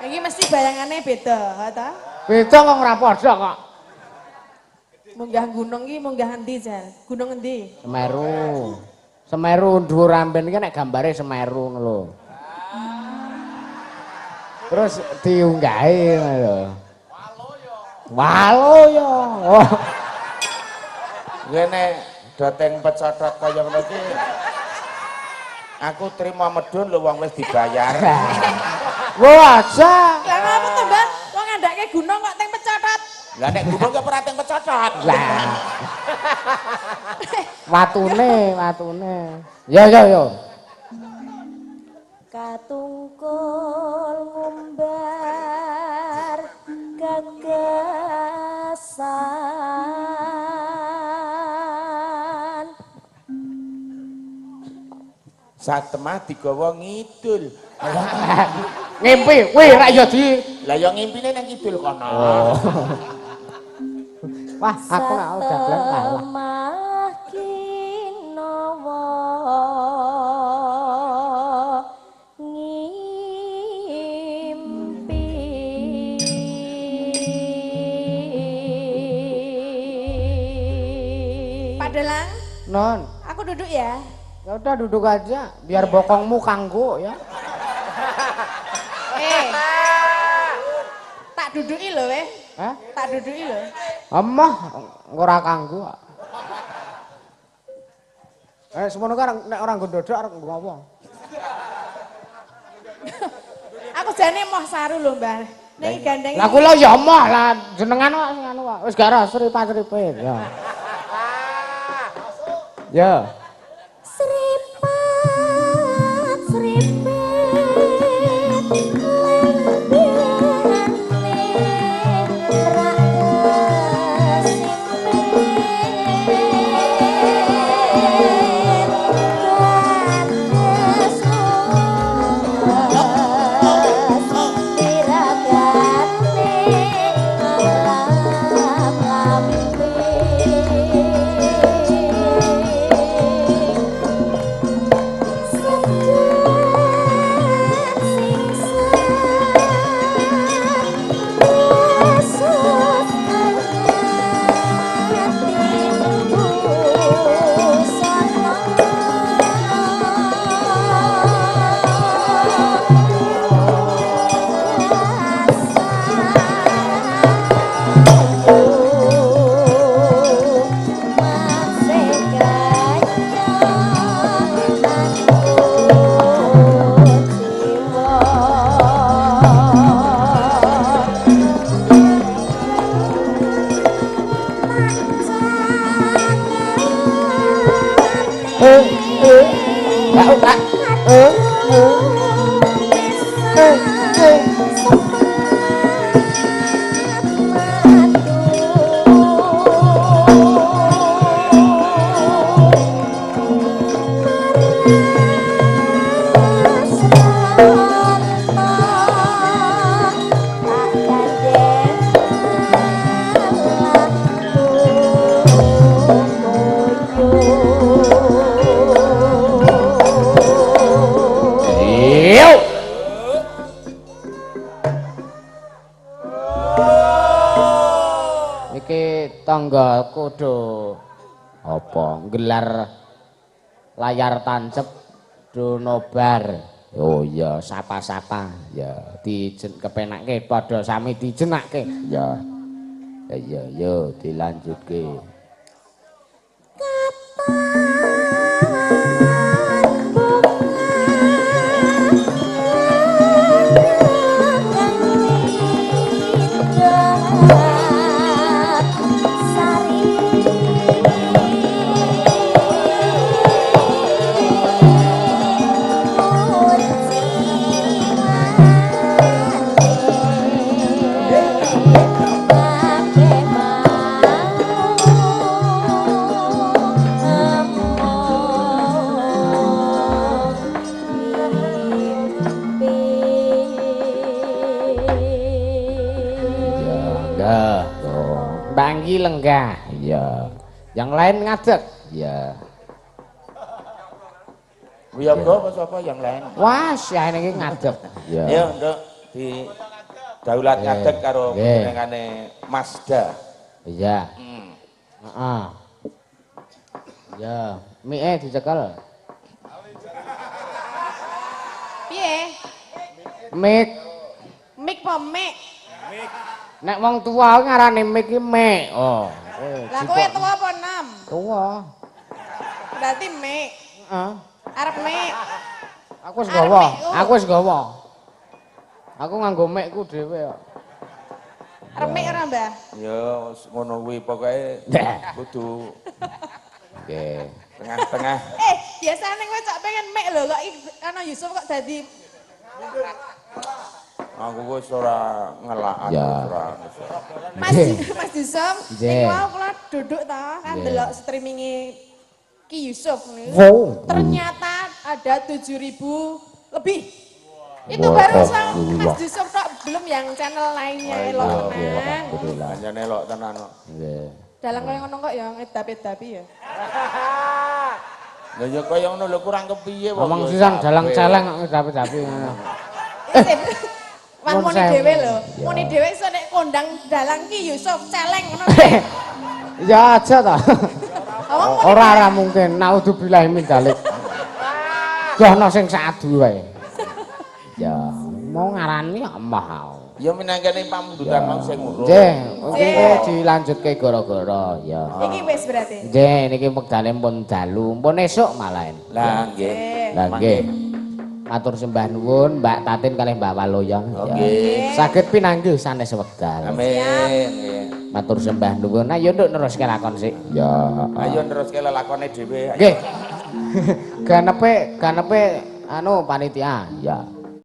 Iki mesti bayangane beda, ha ta? Beda kok ora padha kok. Munggah gunung iki munggah endi, Jan? Gunung endi? Semeru. Semeru dhuwur amben iki nek gambare Semeru ngono lho. Terus diunggahi ngono lho. Waloyo. Oh. Ngene doteng pecotot kaya ngono iki. Aku trimo medun lho wong wis dibayar. Wah, aja. Lah ngapa to, Mbah? Wong ngandhake gunung kok teng pecotot. Lah nek gunung kok ora teng pecotot. Lah. Watune, watune. Ya ya ya. Katungkul ngumbar gagasan. Satemah digawa ngidul. Ngimpi, wih rak ya di. Lah ya ngimpine nang kidul kono. Oh. Wah, aku nek dagelan kalah. Satemah kinawa ngimpi. Pak Dalang, Non, aku duduk ya. Ya udah duduk aja, biar bokongmu kanggo ya. Eh. Tak duduki lho, weh. Hah? Tak duduki lho. Emah, ora kanggo. Eh, semono kan nek ora nggo ndodok arep nggo apa? Aku jane moh saru lho, Mbah. Nek gandeng. Lah kula ya emoh lah jenengan kok sing anu kok. Wis gak ora sripat-sripit ya. Ya. Sripat sripit lembane rak kesimpit kados unggas tirakate alam lambe. Iki tanggaku do apa nggelar layar tancep do nobar. Oh iya, sapa-sapa ya dijen kepenake padha sami dijenake. Ya. Ya ya dilanjutke. Banggi lenggah. Iya. Yang lain ngadeg. Iya. Wiyaga apa sapa yang lain? Wah, ya ini ngadeg. Iya. Ya, Nduk, di daulat ngadeg karo jenengane Mazda. Iya. Heeh. Ya, mie dicekel. Piye? Mik. Mik apa mik? Mik. Nek wong tuwa ngarane mik ki mik. Oh. Lah kowe tuwa apa enom? Tuwa. Berarti mik. Heeh. Arep mik. Aku wis gawa. Aku wis gawa. Aku nganggo mikku dhewe kok. Arep mik ora, Mbah? Ya ngono kuwi pokoke kudu Nggih. Tengah-tengah. Eh, biasane kowe cak pengen mek lho kok ana Yusuf kok dadi Aku wis ora ngelakan ora. Mas Mas Yusuf, niku wau kula duduk ta kan delok streaminge Ki Yusuf niku. Wow. Ternyata ada 7.000 lebih. Itu baru sang Mas Yusuf tok, belum yang channel lainnya elok tenan. Alhamdulillah. Pancen elok tenan kok. Nggih. Dalang kaya ngono kok ya ngedap-edapi ya. Lah ya kaya ngono lho kurang kepiye wong. Ngomong sisan dalang celeng kok ngedapi-dapi ngono. Wan Nuwun muni sewu. dhewe lho. Ya. Muni dhewe iso nek kondang dalang Ki Yusuf celeng ngono. Ya aja ta. Wong muni Ora ora mungkin. Naudzubillahi min dzalik. Jono sing sadu wae. Ya, mau ngarani emah. Ya minangkane pamundutan mau sing urung. Nggih, iki dilanjutke gara-gara ya. Iki wis berarti. Nggih, niki wektane pun dalu, pun esuk malahan. Lah nggih. Lah nggih. Matur sembah nuwun Mbak Tatin kalih Mbak Waloyo. Nggih. Saged pinanggih sanes wekdal. Amin. Nggih. Matur sembah nuwun. Ayo nduk neruske lakon sik. Ya. Ayo neruske lelakone dhewe. Nggih. Ganepe anu panitia. Ya.